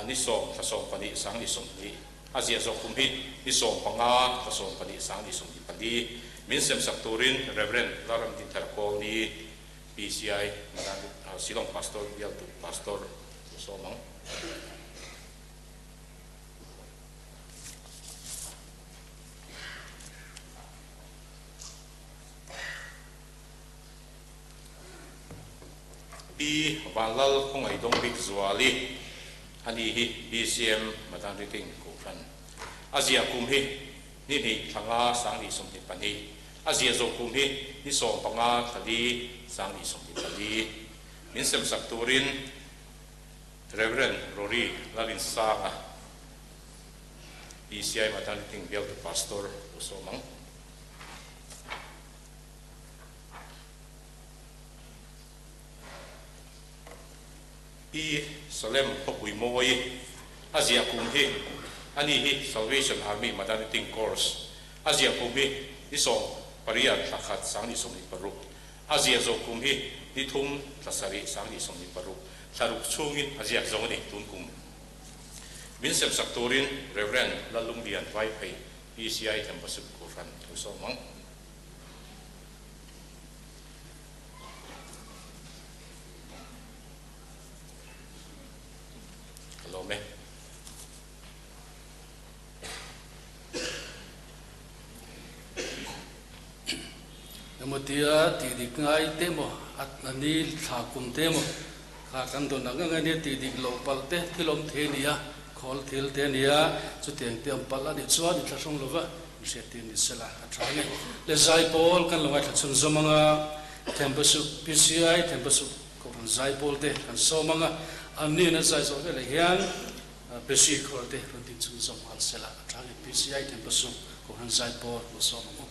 ni 10 thla 14 2020, a ziah zawh kum hi ni 15 thla 14 2024. Min semsak turin Rev. Laramdin Tharkawlni, PCI Shillong Pastor bialtu Pastor sawm ang. Pi Vanlal Khawngaih Dawng Bik Zuali a ni hi BCM Madan Riting Kohhran. A ziah kum hi ni hnih thla nga 2022, a ziah zawh kum hi ni 15 thla li 2024. Min semsak turin Rev. Rory Lalinsanga, PCI Madan Riting bialtu Pastor lo sawm ang. Pi Salem khawpui mawi a ziah kum hi a ni hi Salvation Army Madan Riting Course a ziah kum hi ni 18 thla khat 2026, a ziah zawh kum hi ni thum thla sarih 2026, thla ruk chhungin a ziak zawng a ni tun kum. Min semsak turin Rev. Lalunglian Vaiphei, PCI Thembasuk Kohhran lo sawm ang. Ka lawm e. Emaw tia tih dik ngai te maw, a ni thla kum te maw kha kan dawn ang ang a nia, tih dik loh palh te thil awm thei a ni a, khawl thil te a ni a, chutiang te awm palh a nih chuan i thlahrung lo va, in hriattir ni sela a tha a ni. Le zaipawl kan lo ngaithla chhun zawm ang a, Thembasuk PCI Thembasuk Kohhran zaipawl te kan sawm ang a, an ni in an zai zawh veleh hian Besi khawl te rawn din chhun zawm nghal sela a tha a ni. PCI Thembasuk Kohhran zaipawl lo sawm ang u.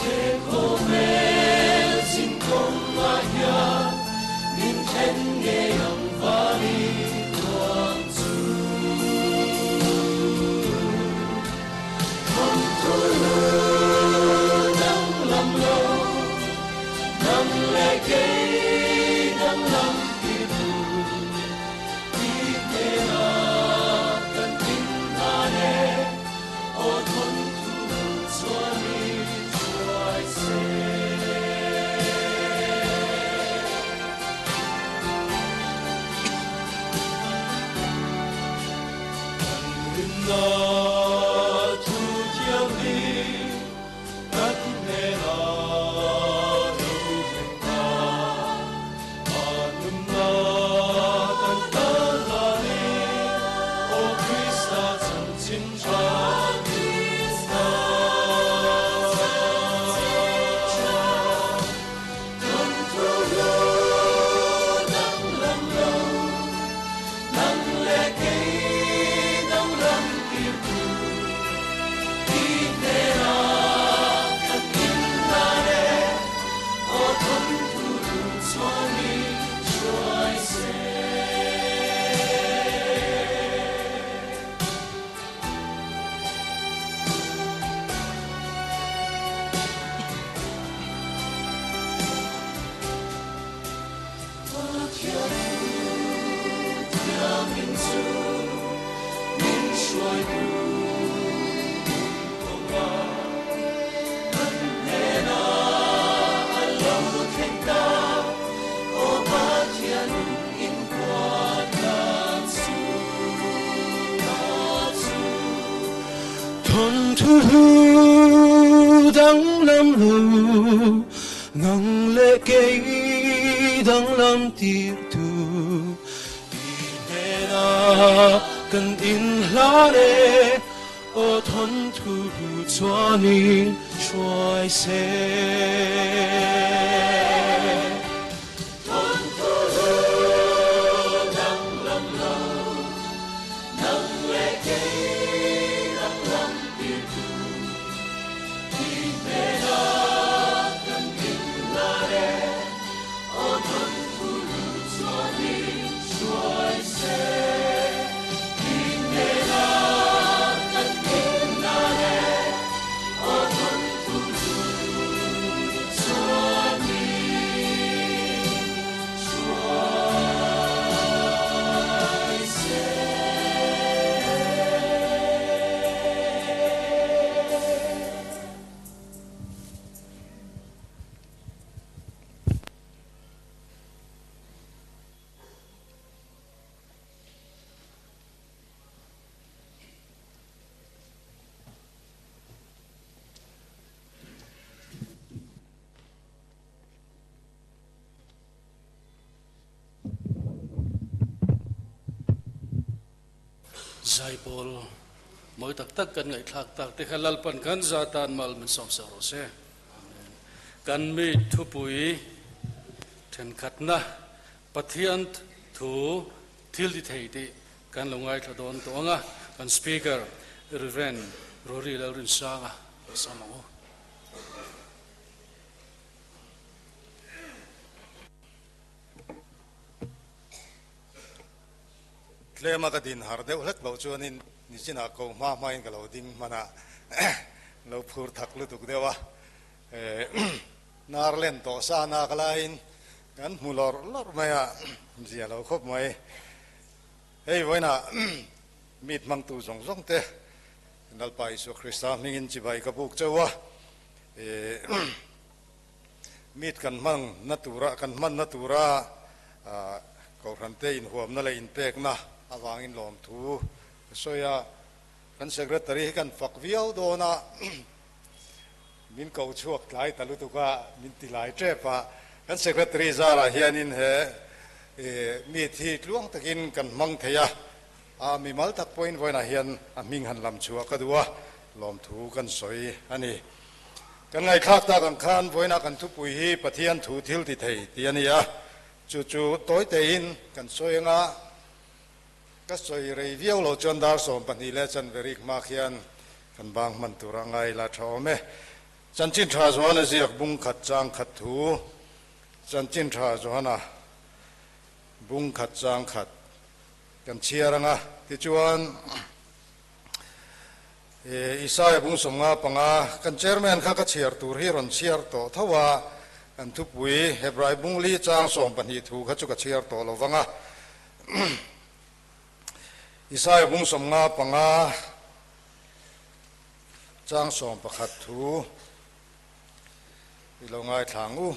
He khawvel zin kawng ah hian chu min hruai tu kawnga kan hnenah a lo thleng ta aw Pathian in huatna chu ta chu Thawnthu hlu danglam lo nang leh kei danglam tir tu i hnenah kan inhlan e aw thawnthu chuanin hruai se. Thawnthu hlu danglam lo nang leh kei danglam tir tu i hnenah kan inhlan e aw thawnthu hlu chuanin hruai se. I hnenah kan inhlan e aw thawnthu hlu chuanin hruai se. Zaipawl mawi tak tak kan ngaihthlak tak te kha Lalpan kan za tan mal min sawm sak rawh se. Amen. Kan mi thupui thenkhatna Pathian thu thil ti thei tih kan lo ngaithla dawn tawh ang a, kan Speaker Rev. Rory Lalrinsanga lo sawm ang u. Tlema ka din har deuh hlek loh chuanin nichinah ko hma hmain ka lo ding hman a, lo phur thak lutuk deuh a. Hnar len tawh sa nak laiin kan hmu lawrh lawrh mai a, zia lo khawp mai. Hei vawiinah meet hmangtu zawng zawng te Lalpa Isua Krista hmingin chibai ka buk chauh a, meet kan hman na tura kan hman na tura Kohhran te inhuamna leh inpekna avangin lawmthu ka sawi a, kan Secretary hi kan fak viau dawn a, min ko chhuak tlai ta lutuk a, min ti lai tep a, kan Secretary zarah hianin he meet hi tluang takin kan hmang thei a, a mimal tak pawhin vawiinah hian a hming han lam chhuah ka duh a, lawmthu kan sawi a ni. Kan ngaihthlak tak ang khan vawiinah kan thupui hi Pathian thu thil ti thei tih a ni a, chu chu tawi tein kan sawi anga ka sawi rei viau lo chuan dar 12 leh chanve rik hma khian kan bang hman tur a ngai la tha awm e. Chanchin tha Johana ziak bung khat chang khat thu Chanchin tha Johana bung khat chang khat kan chhiar anga tichuan Isaiah bung 55 kan chairman kha ka chhiar tur hi rawn chhiar tawh tho a, kan thupui Hebrai bung li chang 12 thu kha chu ka chhiar tawh lo vang a. Isaiah bung 55 chang 11 thu i lo ngaithla ang u.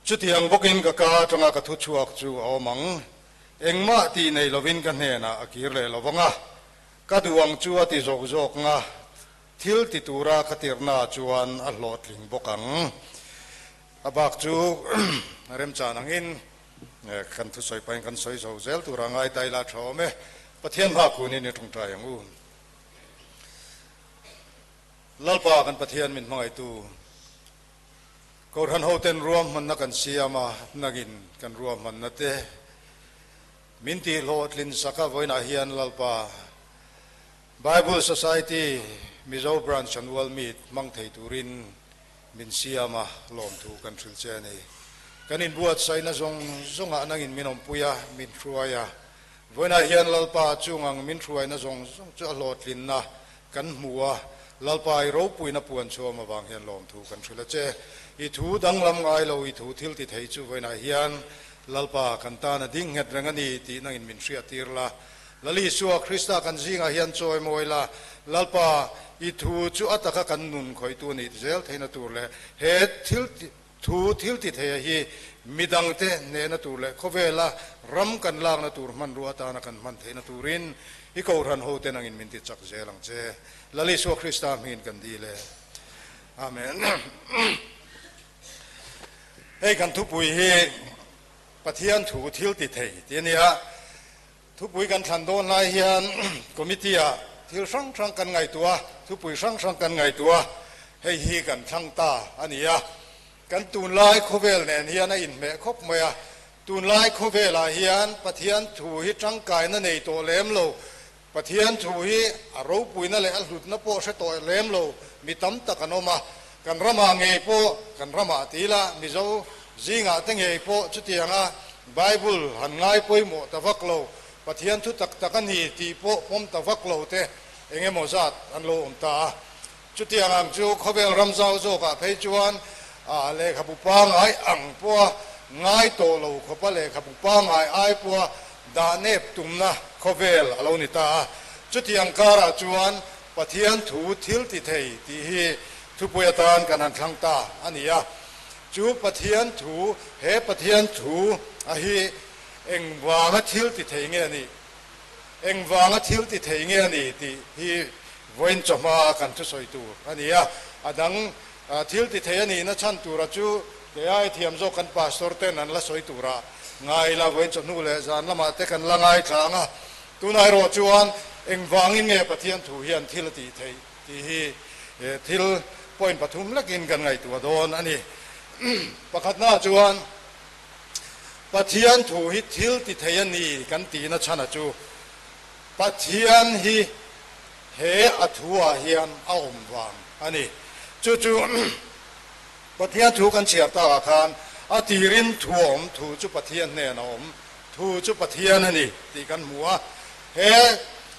Chutiang bawkin ka ka atanga ka thu chhuak chu a awm ang. Engmah tih nei lovin ka hnenah a kir leh lo vang a, ka duh ang chu a ti zawk zawk nga, thil ti tura ka tirhnaah chuan a hlawhtling bawk ang. A bak chu remchan angin kan thusawi pahin kan sawi zo zel tura ngai ta ila tha awm e. Pathian hma khunin i tawngtai ang u. Lalpa kan Pathian min hmangaihtu. Kohhran hoten ruahmanna kan siam a, nangin kan ruahmanna te min tihhlawhtlin sak a, vawiinah hian Lalpa Bible Society Mizo Branch Annual Meet hmang thei turin min siam a, lawmthu kan hrilh che a ni. Kan inbuatsaihna zawng zawngah nangin min awmpui a, min hruai a, vawiinah hian Lalpa chungang min hruaina zawng zawng chu a hlawhtlinna kan hmu a, Lalpa i ropuina puan chhuam avang hian lawmthu kan hrilh a che. I thu danglam ngai lo, i thu thil ti thei chu vawiinah hian Lalpa kan tan a ding nghet reng a ni tih nangin min hriattir la. Lal Isua Krista kan zingah hian chawi mawi la, Lalpa, i thu chu a taka kan nun khawihtu nih zel theihna tur leh he thil thu thil ti theia hi midangte hnehna tur leh khawvela ram kan lakna tur hmanrua atana kan hman theihna turin i kohhran hote nangin min ti chak zel ang che. Lal Isua Krista hmingin kan dil e. Amen. Hei kan thupui hi Pathian thu thil ti thei tih a ni a. Thupui kan thlan dawn lai hian committee ah thil hrang hrang kan ngaihtuah a, thupui hrang hrang kan ngaihtuah a, hei hi kan thlang ta a ni a. Kan tunlai khawvel nen hian a inhmeh khawp mai a, tunlai khawvelah hian Pathian thu hi tangkaina nei tawh lem lo, Pathian thu hi a ropuina leh a hlutna pawh hre tawh lem lo mi tam tak an awm a. Kan ramah ngei pawh, kan ramah ti ila Mizo Zingah te ngei pawh chutianga Bible han ngai pawimawh ta vak lo, Pathian thu tak tak a ni tih pawh pawm ta vak lo te eng emaw zat an lo awm ta a. Chutiang ang chu khawvel ram zau zawkah phei chuan lehkhabu pangai ang pawha ngai tawh lo khawpa lehkhabu pangai ai pawha dah nep tumna khawvel a lo ni ta a. Chutiang karah chuan Pathian thu thil ti thei tih hi thupui atan kan han thlang ta a ni a. Chu Pathian thu, he Pathian thu a hi eng vanga thil ti thei nge a nih? Eng vanga thil ti thei nge a ni tih hi vawiin chawhma kan thusawi tur a ni a. A dang thil ti thei a nihna chhan tura chu kei ai thiam zawk kan pastor ten an la sawi tura ngai ila vawiin chawhnu leh zan lamah te kan la ngaithla ang a. Tunah erawh chuan eng vangin nge Pathian thu hian thil a tih theih tih hi thil point pathum lekin kan ngaihtuah dawn a ni. Pakhatnaah chuan Pathian thu hi thil ti thei a ni kan tihna chhana chu Pathian hi he a thuah hian a awm vang a ni. Chu chu Pathian thu kan chhiar takah khan a tirin thu a awm, thu chu Pathian hnen a awm, thu chu Pathian a ni tih kan hmu a. He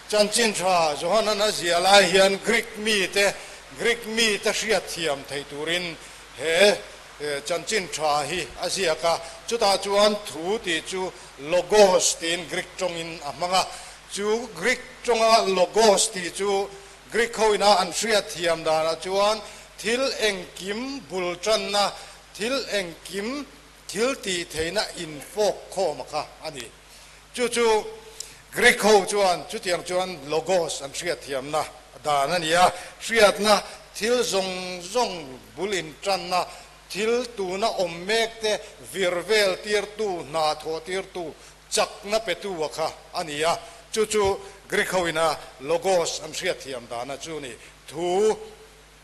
chanchin tha Johanan a ziah lai hian Greek mite, Greek mite hriatthiam theih turin he chanchin tha hi a ziak a. Chutah chuan thu tih chu logos tiin Greek tawngin a hmang a. Chu Greek tawnga logos tih chu Greek hoina an hriatthiam danah chuan thil engkim bul tanna, thil engkim Thil tih theihna infawk khawm a kha a ni. Chu chu Greek ho chuan chutiang chuan logos an hriatthiamna dan a ni a, hriatna thil zawng zawng bul intanna, thil tuna awm mek te vir vel tirtu, hna thawh tirtu, chakna petu a kha a ni a. Chu chu Greek ho ina logos an hriatthiam dan a chu ni. Thu,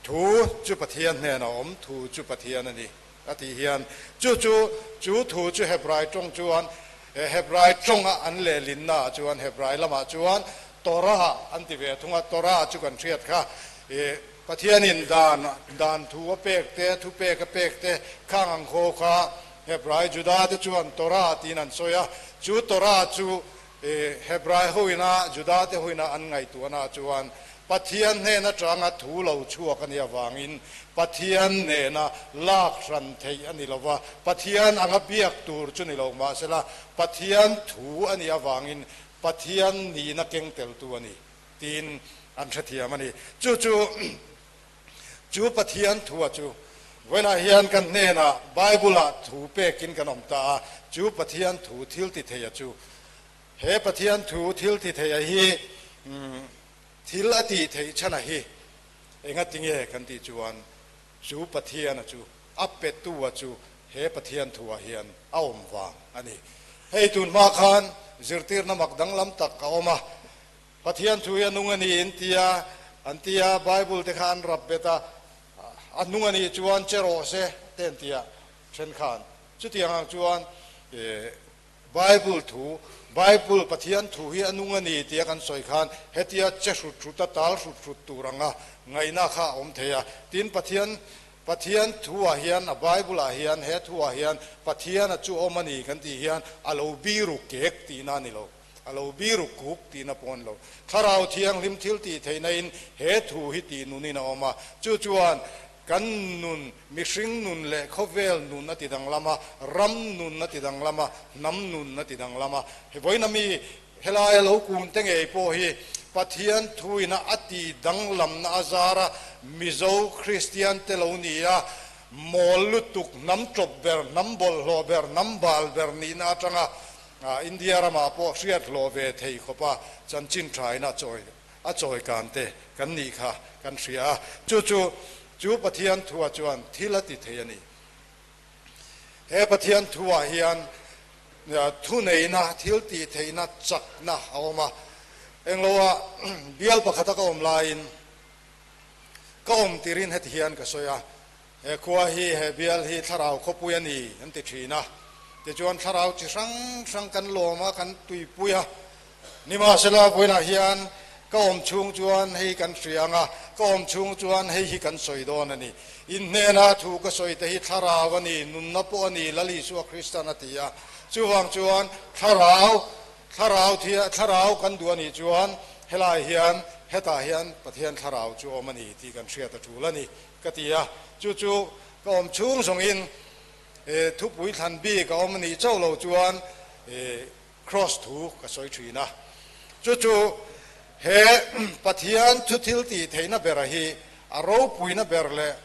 thu chu Pathian hnena awm, thu chu Pathian a ni. A tih hian, chu chu, chu thu chu Hebrai tawng chuan, Hebrai tawnga an lehlinnaah chuan, Hebrai lamah chuan Torah an ti ve thung a, Torah chu kan hriat kha, Pathianin dan, dan thu a pek te, thu pek a pek te, khang ang khaw kha Hebrai Juda te chuan Torah tiin an sawi a, chu Torah chu Hebrai hoina, Juda te hoina an ngaihtuahnaah chuan Pathian hnen atanga thu lo chhuak a nih avangin Pathian nena lak hran theih a ni lo va, Pathian anga biak tur chu ni lo mahsela Pathian thu a nih avangin Pathian nihna keng teltu a ni tiin an hrethiam a ni. Chu chu chu Pathian thu a chu vawiinah hian kan hnenah Bible-ah thu pekin kan awm ta a, chu Pathian thu thil ti thei a chu He Pathian thu thil ti thei a hi thil a tih theih chhan a hi enga tinge kan tih chuan chu Pathian a chu a petu a chu he Pathian thu ah hian a awm vang a ni. Hei tun hma khan zirtirna mak danglam tak a awm a, Pathian thu hi a nung a ni in tia an tia Bible te kha an rap bet a, a nung a nih chuan che rawh se te an tia then khan chutiang ang chuan Bible thu, Bible, Pathian thu hi a nung a ni tia kan sawi khan hetia che hrut hrut a tal hrut hrut tur anga ngaihna kha a awm thei a. Tin, Pathian, Pathian thu ah hian, a Bible ah hian, he thu ah hian Pathian a chu awm a ni kan tih hian a lo biru kek tihna a ni lo, a lo biru kuk tihna pawh a ni lo. Thlarau Thianghlim thil tih theihna in he thu hi tih nunin a awm a, chu chuan. Kan nun, mihring nun leh khawvel nun a ti danglam a, ram nun a ti danglam a, hnam nun a ti danglam a. He vawiina mi helaia lo kun te ngei pawh hi Pathian thuina a ti danglamna a zar a, Mizo Kristian te lo ni a, mawl lutuk, hnam tawp ber, hnam bawlhhlawh ber, hnam bal ber nihna atanga India ramah pawh hriat hlawh ve thei khawpa chanchin thaina chawi a chawi kan te kan nih kha kan hria a, chu chu chu Pathian thua chuan thil a ti thei a ni. He Pathian thuah hian thuneihna, thil tih theihna chakna a awm a. Engloa bial pakhata ka awm laiin ka awm tirin heti hian ka sawi a, he khua hi, he bial hi thlarau khawpui a ni an ti thin a. Tichuan thlarau chi hrang hrang kan lawm a, kan tuipui a. Nimahsela vawiinah hian ka awm chhung chuan hei kan hria ang a, ka awm chhung chuan hei hi kan sawi dawn a ni. In hnena thu ka sawi te hi thlarau a ni, nunna pawh a ni, Lal Isua Kristan a ti a. Chuvang chuan thlarau, thlarau thia, thlarau kan duh a nih chuan helai hian, hetah hian Pathian thlarau chu awm a ni tih kan hriat a tul a ni, ka ti a. Chu chu ka awm chhung zawngin thupui thlan bik a awm a nih chauh lo chuan Kraws thu ka sawi thin a, chu chu he Pathian thu thil tih theihna bera hi a ropuina ber leh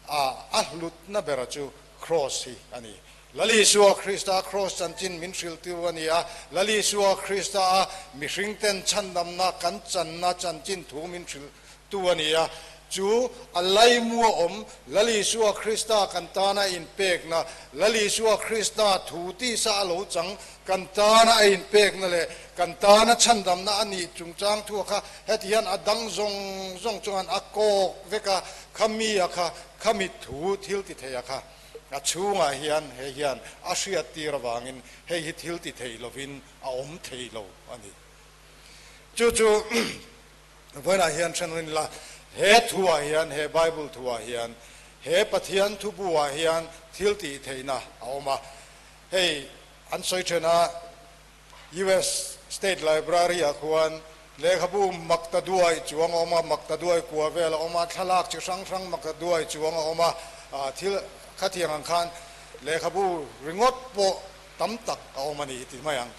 a a hlutna bera chu Kraws hi a ni. Lal Isua Krista Kraws chanchin min hrilhtu a ni a, Lal Isua Krista a mihringten chhandamna kan channa chanchin thu min hrilhtu a ni a, Chu a laimua awm Lal Isua Krista kan tana inpekna, Lal Isua Krista thu tisa a lo chang kan tana a inpekna leh kan tana chhandamna a nih chungchang thua kha heti hian a dang zawng zawng chuan a kawk vek a, khami a kha, khami thu thil ti thei a kha a chhungah hian hei hian a hriattir avangin hei hi thil ti thei lovin a awm thei lo a ni. Chu chu. Vawiinah hian ṭhenawin ila, he thuah hian, he Bible thuah hian, he Pathian thubuah hian thil tih theihna a awm a. Hei an sawi ṭhen a, US State Library-ah khuan lehkhabu makta duai chuang a awm a, makta duai kua vel a awm a, thlalak chi hrang hrang makta duai chuang a awm a, thil khatiang ang khan lehkhabu ringawt pawh tam tak a awm a ni ti mai ang.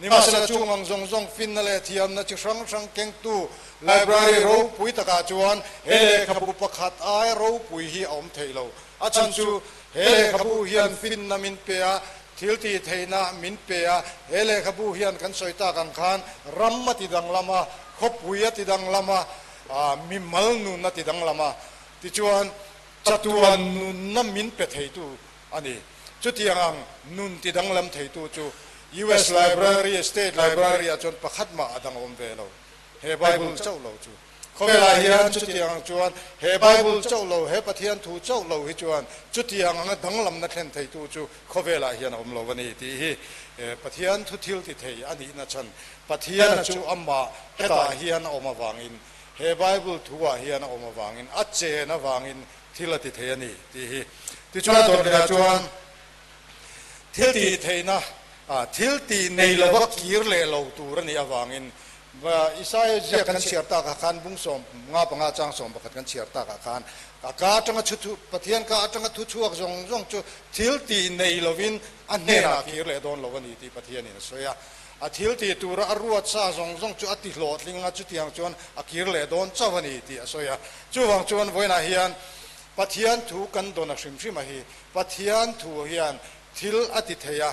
Nimahsela chung ang zawng zawng finna leh thiamna chi hrang hrang kengtu library ropui takah chuan he lehkhabu pakhat ai ropui hi a awm thei lo. A chhan chu he lehkhabu hian finna min pe a, thil tih theihna min pe a, he lehkhabu hian kan sawi tak ang khan ram a ti danglam a, khawpui a ti danglam a, mimal nun a ti danglam a, tichuan chatuan nunna min pe theitu a ni. Chutiang ang nun ti danglam theitu chu US Library, State Library ah chuan pakhat mah a dang awm ve lo. He Bible chauh lo chu. Khawvelah hian chutiang ang chuan he Bible chauh lo, he Pathian thu chauh lo hi chuan chutiang anga danglamna thlen theitu chu khawvelah hian a awm lo a ni tih hi Pathian thu thil ti thei a nihna chhan Pathiana chu amah hetah hian a awm avangin he Bible thu ah hian a awm avangin a chen avangin thil a ti thei a ni tih hi. Tichuan dawt leh chuan thil tih theihna, thil tih nei lova kir leh lo tur a nih avangin Isaia ziak kan chhiar takah khan bung 55 chang 11 kan chhiar takah khan a ka atanga thu thu Pathian ka atanga thu chhuak zawng zawng chu thil tih nei lovin a hnenah kir leh dawn lo a ni tih Pathianin a sawi a. A thil tih tura a ruat sa zawng zawng chu a ti hlawhtling a, chutiang chuan a kir leh dawn chauh a ni tih a sawi a. Chuvang chuan vawiinah hian Pathian thu kan dawn a hrim hrim a hi. Pathian thu hian thil a ti thei a,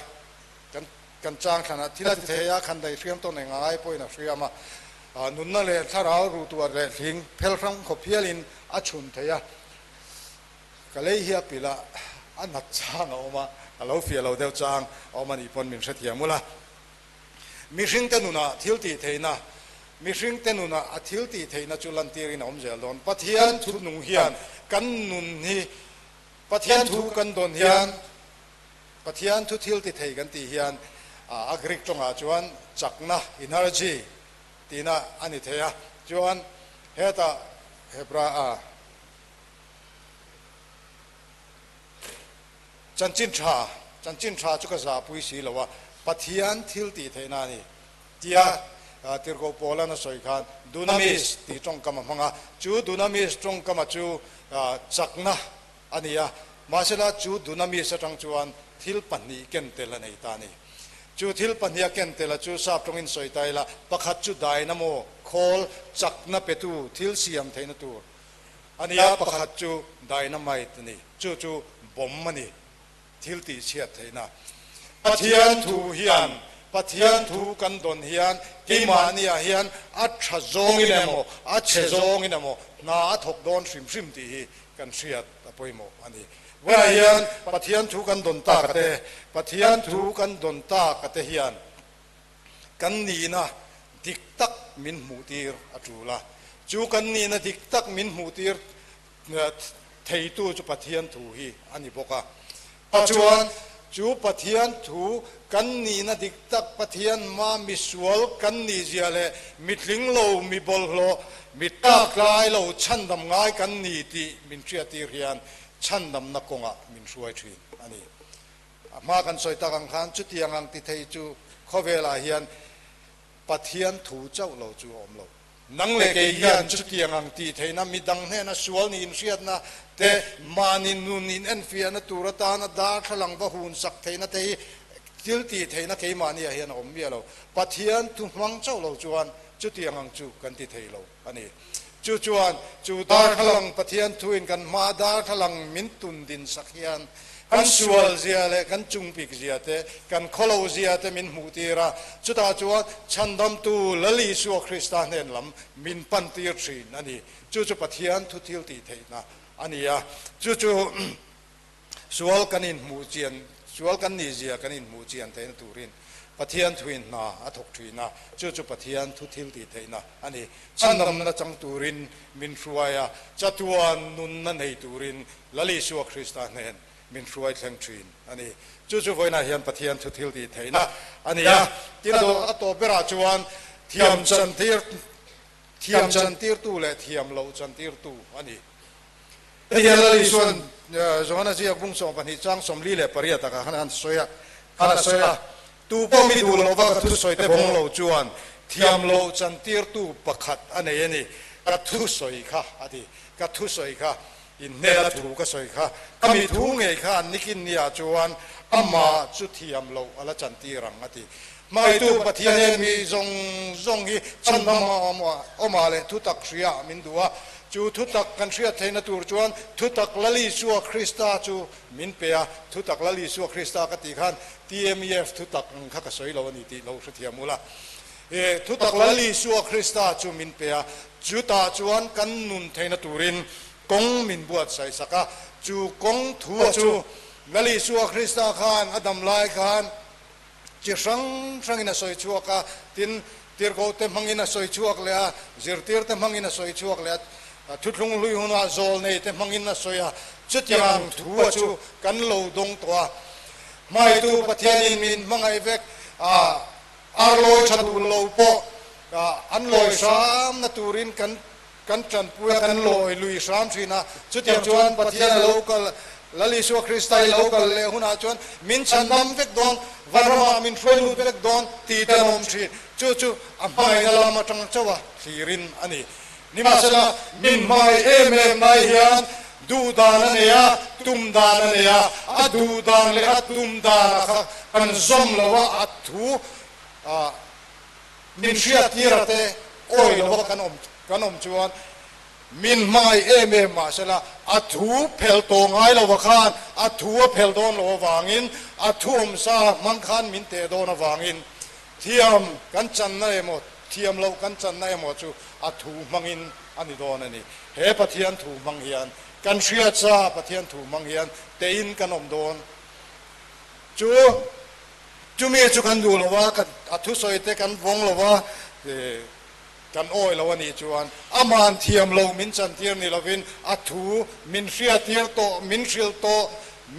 kan kan chang thlan a, thil a ti thei a, khan daih hriam tawn eng angai pawhin a hriam a, nunna leh thlarau ruhtuah leh hling phel hrang khawp hialin a chhun thei a. Ka lei hi a pilh a, a nat chang a awm a, a lo fiah lo deuh chang a awm a nih pawn min hrethiam ula. Mihringte nunah thil tih theihna, Mihringte nunah a thil tih theihna chu lantirin a awm zel dawn. Pathian thu nung hian kan nun hi, Pathian thu kan dawn hian, Pathian thu thil ti thei kan tih hian a Greek tawngah chuan chakna, energy, tihna a ni thei a. Chuan hetah Hebra a. Chanchin tha, Chanchin tha chu ka zahpui si lo a, Pathian thil tih theihna a ni tia Tirhkoh Paula'n a sawi khan Dunamis tih tawngkam a hmang a, chu Dunamis tawngkama chu chakna. a ni a. Mahsela chu dunamis atang chuan thil pahnih ken tel a nei ta a ni. Chu thil pahniha ken tela chu sap tawngin sawi ta ila, pakhat chu dynamo, khawl, chakna petu thil siam theihna tur a ni a, pakhat chu dynamite a ni, chu chu bomb a ni, thil tihchhiat theihna. Pathian thu hian, Pathian thu kan dawn hian keimahniah hian a tha zawngin emaw, a chhe zawngin emaw hna a thawk dawn hrim hrim tih hi kan hriat a pawimawh a ni. Vawiinah hian Pathian thu kan dawn tak a te, Pathian thu kan dawn tak a te hian kan nihna dik tak min hmuhtir a tul a. Chu kan nihna dik tak min hmuhtir theitu chu Pathian thu hi a ni bawk a. Chuan chu Pathian thu kan nihna dik tak Pathian hma misual kan nihzia leh mitling lo, mi bawlhhlawh, mi tlak tlai lo chhandam ngai kan ni tih min hriattir hian chhandamna kawngah min hruai thin a ni. A hma kan sawi tak ang khan chutiang ang ti thei chu khawvelah hian Pathian thu chauh lo chu a awm lo. Nang leh kei hian chutiang ang tih theihna midang hnena sual niin hriatna te, mahni nun in enfiahna tur atana darthlalang va hun sak theihna te hi thil tih theihna keimahniah hian a awm miah lo. Pathian thu hmang chauh lo chuan chutiang ang chu kan ti thei lo a ni. Chu chuan chu darthlalang Pathian thuin kan hmaa darthlalang min tun din sak hian kan sual zia leh kan chungpik zia te, kan khawlo zia te min hmuh tir a, chutah chuan chhandamtu Lal Isua Krista hnen lam min pan tir thin a ni. Chu chu Pathian thu thil tih theihna a ni a, chu chu Sual kan inhmuh chian, sual kan nih zia kan inhmuh chian theihna turin Pathian thuin hna a thawk thin a, chu chu Pathian thu thil tih theihna a ni. Chhandamna chang turin min hruai a, chatuan nunna nei turin Lal Isua Krista hnen min hruai thleng thin a ni. Chu chu vawiinah hian Pathian thu thil tih theihna a ni a. Tin, a tawp berah chuan thiam chantir, thiam chantirtu leh thiam loh chantirtu a ni. Hei hian Lal Isua'n Johana ziak bung 12 chang 48 takah khan a han sawi a, khan a sawi a, Tu pawh mi duh loh va ka thusawi te bawng lo chuan thiam loh chantirtu pakhat a nei a ni, ka thusawi kha a ti, ka thusawi kha inhnela thu ka sawi kha, ka mi thu ngei kha an nikin nia chuan amah chu thiam loh a la chantir ang a ti. Hmaitu Pathian hian mi zawng zawng hi chhandam awmah leh thutak hriaah min duh a, chu thutak kan hriat theihna tur chuan thutak Lal Isua Krista chu min pe a, thutak Lal Isua Krista ka tih khan TMEF thutak ang kha ka sawi lo a ni tih lo hrethiam ula. E, thutak Lal Isua Krista chu min pe a, chutah chuan kan nun theihna turin kawng min buatsaih sak a, chu kawng thua chu Lal Isua Krista khan a dam lai khan Chi hrang hrangin a sawi chhuak a, tin, tirhkohte hmangin a sawi chhuak leh a, zirtirte hmangin a sawi chhuak leh a, thuthlung hlui hunah zawlneite hmangin a sawi a, chutiang thu a chu kan lo dawng tawh a. Hmaitu Pathianin min hmangaih vek a, ar lawi tha duh lo pawh an lawi hramna turin kan Kan tanpui a, kan lawi lui hram thin a. Chutiang chuan Pathian a lo kal, Lal Isua Krista i lo kal leh hunah chuan min chhandam vek dawn, vanramah min hruai lut vek dawn tih te an awm thin. Chu chu a hmangaihna lam atang chauh a thlirin a ni. Nimahsela, min hmangaih em em lai hian duh dan a nei a, tum dan a nei a, a duh dan leh a tum danah kha kan zawm lo a, a thu a Min hriattir a te awi lova kan awm kan awm chuan min hmangaih em em mahsela a thu phel tawh ngai lova khan a thu a phel dawn lo avangin a thu awmsa hmang khan min teh dawn avangin thiam kan channa emaw thiam loh kan channa emaw chu a thu hmangin a ni dawn a ni. He Pathian thu hmang hian kan hriatsa Pathian thu hmang hian tein kan awm dawn chu Chumi chu kan duh lo a, a thusawi te kan vawng lo a, kan awi lo a nih chuan ama'n thiam lo min chantir ni lovin a thu min hriatir tawh, min hrilh tawh,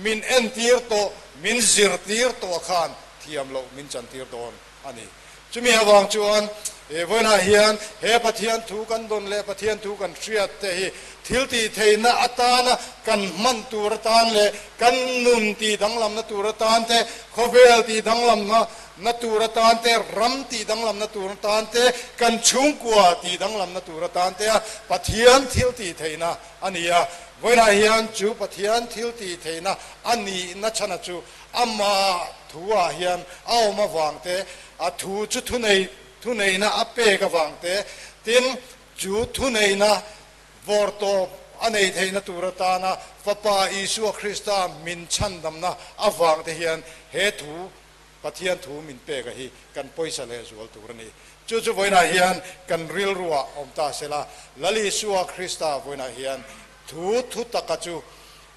min entir tawh, min zirtir tawh khan thiam loh min chantir dawn a ni. Chumi avang chuan he vawiinah hian he Pathian thu kan dawn leh Pathian thu kan hriat te hi thil tih theihna atana kan hman tur atan leh kan nun tih danglamna tur atan te, khawvel tih danglamna na tur atan te, ram tih danglamna tur atan te, kan chhungkua tih danglamna tur atan te a Pathian thil tih theihna a ni a. Vawiinah hian chu Pathian thil tih theihna a nihna chhana chu amah thu-ah hian a awm avang te, a thu chu thunei thuneihna a pek avang te, tin, chu thuneihna vawrtawp a nei theihna tur atana Fapa Isua Krista min chhandamna avang te hian he thu Pathian thu min pek a hi kan pawisa leh zual tur a ni. Chu chu vawiinah hian kan rilruah awm ta se la, Lal Isua Krista vawiinah hian thu thu taka chu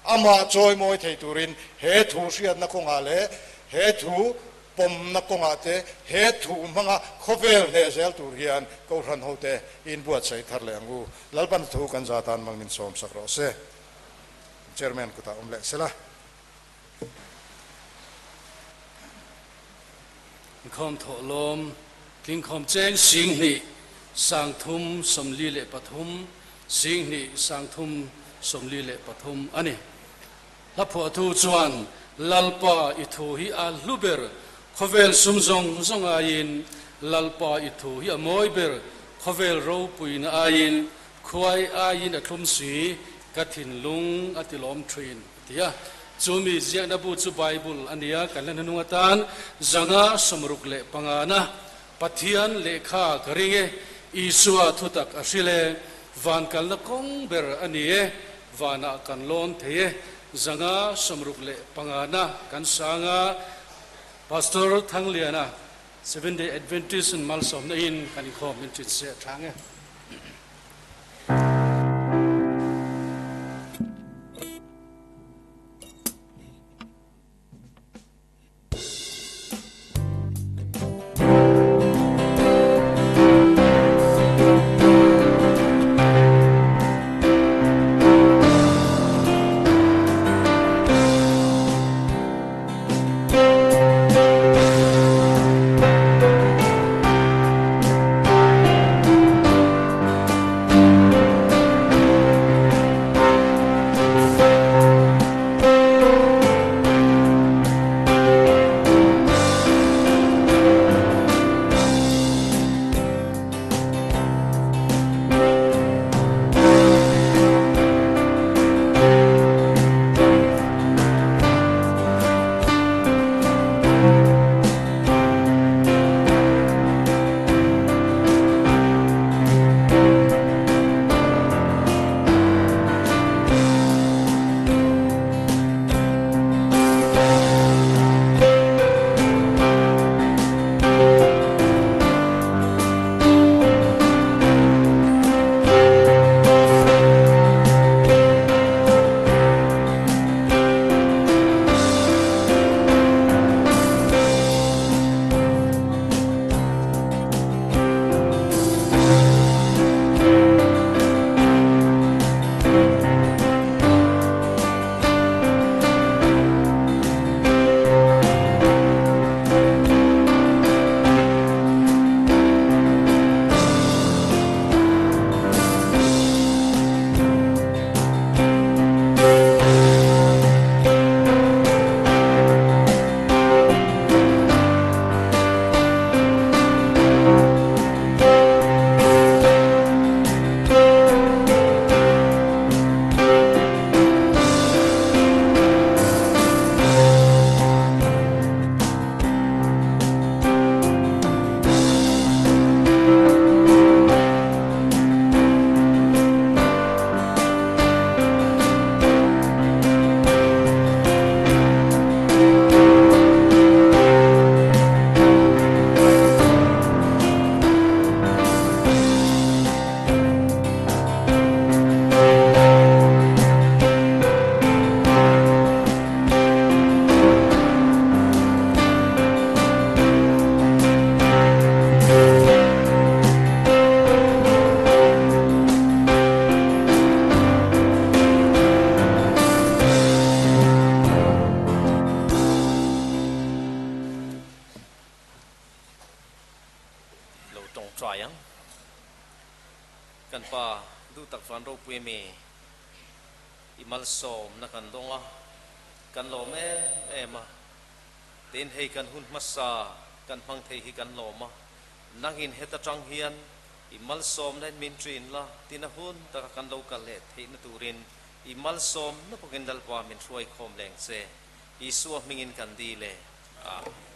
amah chawimawi thei turin he thu hriatna kawngah leh he thu pawmna kawngah te he thu hmanga khawvel hneh zel tur hian Kohhran hote inbuatsaih thar leh ang u. Lalpan thu kan za tan mang min sawmsak rawh se. Chairman kutah awm leh se la. Inkhawm thawhlawm, Tlingkhawm cheng 20 343, 20 343 a ni. Hla phuahtu chuan, Lalpa i thu hi a hlu ber, khawvel sum zawng zawng aiin, Lalpa i thu hi a mawi ber, khawvel ropuina aiin, khuai aiin a thlum si, ka thinlung a tilawm thin. Ti a, chu mi ziakna bu chu Bible a ni a, kan la hnuhnung atan zanga 65 na Pathian lehkha ka ring e, Isua thutak a hril e, van kalna kawng ber a ni e, vanah kan lawn thei e, zanga 65 na kan sang a, Pastor Thangliana, Seventh Day Adventist in malsawmna in kan inkhawm min ṭin se a thlang e. Lo tawngtai ang. Kan Pa duh tak van ropui mi i malsawmna kan dawng a, kan lawm em em a. Tin hei kan hun hmasa kan hmang thei hi kan lawm a, nangin heta tang hian i malsawmna in min ṭin la, tin a hun taka kan lo kal leh theihna turin I malsawm na bawkin Lalpa min hruai khawm leng che. Isua hmingin kan dil e. Amen.